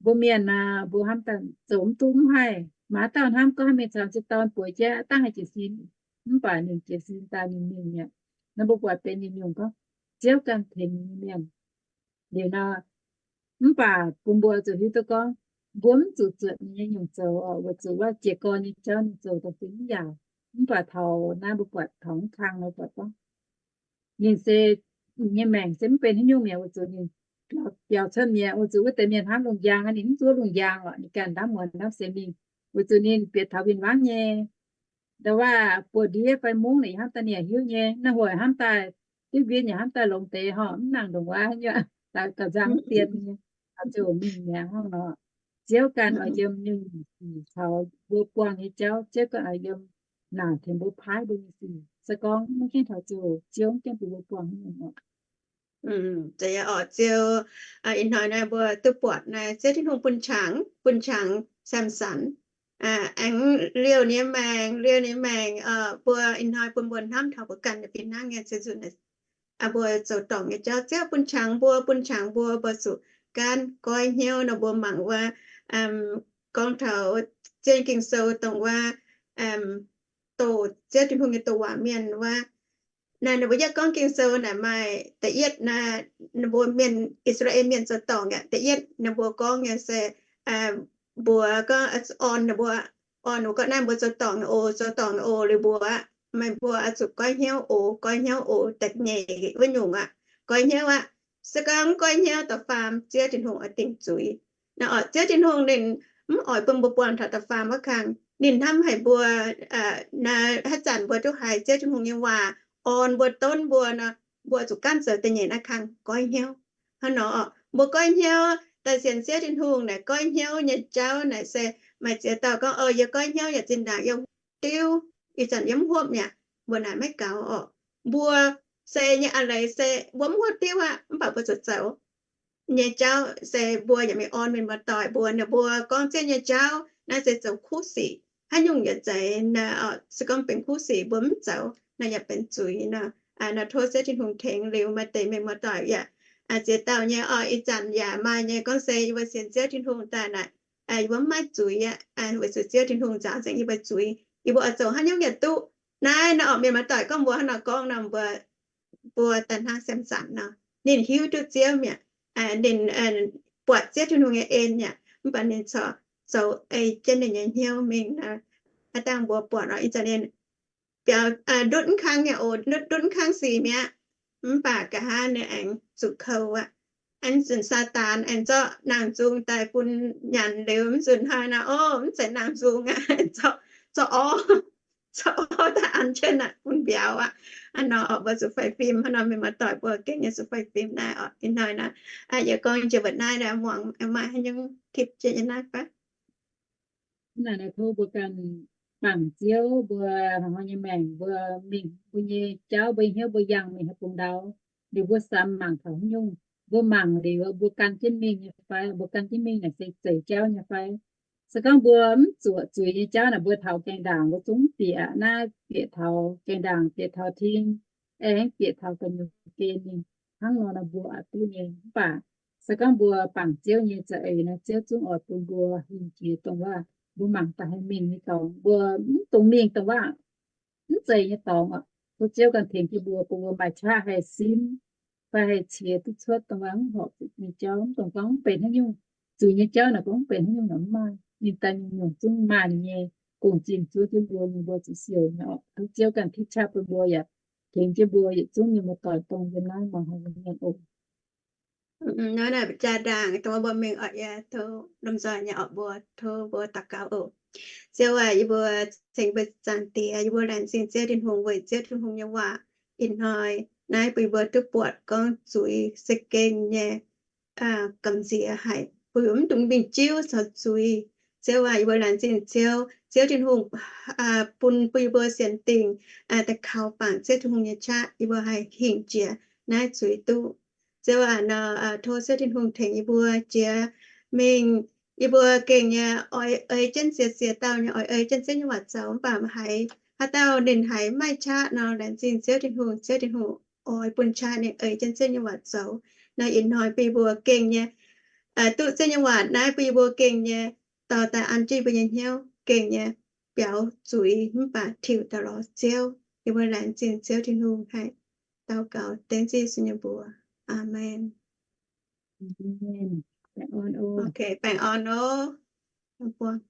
Mbuo mienh aah, mbuo hnamv daaih zoux mv duqv mv haih. Maaih dauh hnamv gorngv mingh caux m'sieqv dorn bueix jiex, dangh haih jiez sin. Mv baac ninh jiez sin daaih ninh mingh mi'aqv. Naaiv mbuo buatc benx yietc nyungc gorngv Ziouv ganh tengx ninh nyei mienh. Liuz nor, mv baac bun mbuo zuqc hiuv duqv gorngv, mbuo mv zuqc zuotc ninh nyei nyungc zoux oc, weic zuqc wuov jiez gorn nyei jauv ninh zoux daaih se mv yaauc. Mv baac taux naaiv mbuo buatc taux mv kang nor buatc gorngv, ninh se, ninh nyei maengc se mv benx haaix nyungc mi'aqv, weic zuqc ninh biaux cuotv mi'aqv, weic zuqc wuov deix mienh hnamv lungh njang, ninh mv zuov lungh njang oc, ninh ganh ndaamv muonz ndaamv seix mingh, weic zuqc ninh bieqc taux win-wangv nyei. Ndau wuov buoz-ndiev fai mungv ninh hnamv daaih ninh yaac hiuv nyei, naaiv hoic hnamv daaih, diuv mbien yaac hnamv daaih longx deix horc, mv nangc ndongc wuov nyei, daux gaux nzangc mv dien nyei, ziouc mingh mi'aqv hnangv nor. Ziouv ganh oix yiem nyungc-nyungc sic caux mbuo buangh nyei jauv, Ziouv ganh oix yiem naaic tengx mbuo paaiv mbuo nyei sic. Se gorngv mv gaengh taux ziouc Ziouv mv gaengh bun mbuo buangh nyungc oc. Ih hnoi naaiv mbuo duqv buatc naaiv Ziouv Tin-Hungh bun qangx, bun qangx Samson, aengx liouh nyei maengc, liouh nyei maengc, mbuo ih hnoi bun mbuo hnamv taux mbuo ganh fih hnangv nyei, se nzunc mbuo zoux dorngc nyei jauv, Ziouv bun qangx mbuo, bun qangx mbuo, mbuo zuqc gaanv goiv hnyouv nor, mbuo mangc wuov, gorngv taux zien Ging-Sou dongh wuov, doqc Ziouv Tin-Hungh nyei doqc waac mienh wuov. Naaiv ninh mbuo yietv gorngv Ging-Sou naaic maaih da'yietv naaiv, ninh mbuo mienh, I^saa^laa^en Mienh zoux dorngc aqv. Da'yietv ninh mbuo gorngv nyei se, mbuox gorngv, orn ninh mbuo, orn ninh mbuo gorngv naaiv mbuo zoux dorngc oc, zoux dorngc oc, liuz mbuox aqv, meih mbuo oix zuqc goiv hnyouv oc, goiv hnyouv oc, da'nyeic wuov nyungc aqv, goiv hnyouv aqv. Se gorngv mv goiv hnyouv, da'faam Ziouv Tin-Hungh oix dingc zuiz. Naaiv oc, Ziouv Tin-Hungh ninh mv oix bun mbuo buangh taux da'faam wuov kang. Ninh hnamv haic mbuo, naaiv haaix zanc mbuo duqv haiz Ziouv Tin-Hungh nyei waac orn mbuo, donv mbuo nor, mbuo zuqc gaanv zoux da'nyeic naaiv kang, goiv hnyouv. Hnangv nor oc, mbuo goiv hnyouv daaih sienx Ziouv Tin-Hungh naaic, goiv hnyouv nyei jauv naaic se maaih ziex dauh gorngv, O, yie goiv hnyouv yaac zinh ndaangc yie diuv, ih zanc yie mv hopv mi'aqv. Mbuo naaic maiv gaux oc. Mbuo se nyei a'leiz se mbuo mv hopv diuv aqv, mv baac mbuo zuqc zoux nyei jauv se mbuo yaac mingh orn mienh muoz-doic mbuox ninh mbuo gorngv Ziouv nyei jauv naaiv se zoux kuv sic. Haaix nyungc yaac zeiz, se gorngv benx kuv sic mbuo mv zoux, naaiv yaac benx zuiz nor. Naaiv tov Ziouv Tin-Hungh tengx liuz maaih deix mienh muoz-doic yaac ziex dauh nyei oc. Ih zanc yaac maaih nyei gorngv se yie mbuo sienx Ziouv Tin-Hungh daaih naaic, yie mbuo mv maaih zuiz aqv, weic zuqc Ziouv Tin-Hungh nzaaux nzengc yie mbuo zuiz. Yie mbuo oix zoux haaix nyungc yaac duqv. Naaiv nor oc, mienh muoz-doic gorngv mbuo hnangv nor gorngv nor, mbuo, mbuo daaih hnangv Samson nor, ninh hiuv duqv Ziouv mi'aqv. Ninh buatc Ziouv Tin-Hungh nyei en mi'aqv, mv baac ninh corc zoux ei jienv ninh nyei hnyouv mingh nor. Aav dangh mbuo buatc oc, ih zanc ninh biaux ndutv mv kang nyei oc, ndutv mv kang sic mi'aqv. Mv baac nqa'haav ninh aengx zuqc kou aqv. Aengx zunc Saadaan aengx zorqv nangh nzung daaih bun nyanc liuz, mv zunc hnoi nor, o, mv zeiz nangh nzung aqv, zorqv, zorqv orv, zorqv orv daaih an jienv aqv, bun mbiauz aqv. Hnangv nor mbuo zuqc faix fim, hnangv nor mienh muoz-doic mbuo gengh nyei zuqc faix fim naaiv oc. Ih hnoi naaiv, yie gorngv jiex mbuo naaiv, muangx maaih haaix nyungc tip jienv yie naaiv fai? Naaiv tov mbuo ganh bangc Ziouv, mbuo hnoi-hnoi nyei maengc, mbuo mingh mbuo nyei jauv, mbuo nyei hnyouv, mbuo yangh mingh haaix bung ndau, liuz mbuo samx mangc taux haaix nyungc, mbuo mangc liuz mbuo gan jienv mingh nyei fai? Mbuo gan jienv mingh naaic se zeiz jauv nyei fai? Se gorngv mbuo mv zuoqc zuiz nyei jauv naaic, mbuo taux gaengh ndaangc mbuo zungv bieqc naaiv, bieqc taux gaengh ndaangc, bieqc taux ting, aengx bieqc taux gu'nyuoz gen mingh. hnangv nor nor mbuo oix duqv nyei. Mv baac se gorngv mbuo bangc Ziouv nyei za'eix nor, Ziouv zungv oix bun mbuo hingh jiex dongh waac mbuo mangc daaih haih mingh nyei dorngx. Mbuo mv dungx mingh dongh waac mv zeiz nyei dorngx oc. Tov Ziouv ganh tengx jienv mbuo, bun mbuo maaih qaqv haih simv, fai haih qiex duqv cuotv dongh waac mv horpc zuqc nyei jauv. Mv dungx gorngv mv benx haaix nyungc, zuiz nyei jauv naaic gorngv mv benx haaix nyungc naaic mv maaih. Ninh daaih nyungc-nyungc zungv maaih ninh nyei gong-zinh zuov jienv mbuo, ninh mbuo zuqc siouc nyei oc. Tov Ziouv ganh tipv qaqv bun mbuo yaac tengx jienv mbuo yietc zungv nyei muoz-doic dongh yiem naaiv muangx haic nyei mienh oc. Naaiv jaa-ndaangc dongh wuov mbuo mingh oc, yie tov lomh nzoih nyei oc, mbuo tov mbuo daux gaux oc. Ziouv aac, yie mbuo ceng mbuo Zaangc Diex, yie mbuo laengz zingh Ziouv Tin-Hungh weic Ziouv Tin-Hungh nyei waac ih hnoi naaiv bun yie mbuo duqv buatc gorngv zuiz se gengh nyei gamh nziex haic, bun mv dungx mingh jiuv caux zuiz. Ziouv aac, yie mbuo laengz zingh Ziouv. Ziouv Tin-Hungh bun, bun yie mbuo sienx dingc daaih kaux bangc Ziouv Tin-Hungh nyei qaqv, yie mbuo haih hingh jiex naaiv zuiz duqv. Ziouv aac, nor tov Ziouv Tin-Hungh tengx yie mbuo jiex mingh. Yie mbuo gengh nyei oix ei jienv ziex ziex dauh nyei oix ei jienv Ziouv nyei waac zoux, mv baac haiz haaix dauh ninh haiz maiv maaih qaqv nor, laengz zingh Ziouv Tin-Hungh, Ziouv Tin-Hungh oix bun qaqv ninh ei jienv Ziouv nyei waac zoux. Nor ih hnoi bun yie mbuo gengh nyei duqv Ziouv nyei waac naaiv bun yie mbuo gengh nyei dorh daaih an jienv yie mbuo nyei hnyouv gengh nyei biaux zuiz mv baac tiux daaih lorz Ziouv. Yie mbuo laengz zingh Ziouv Tin-Hungh haic. Daux gaux dengv Yesu nyei mbuox. Aamen. Baengh orn oc.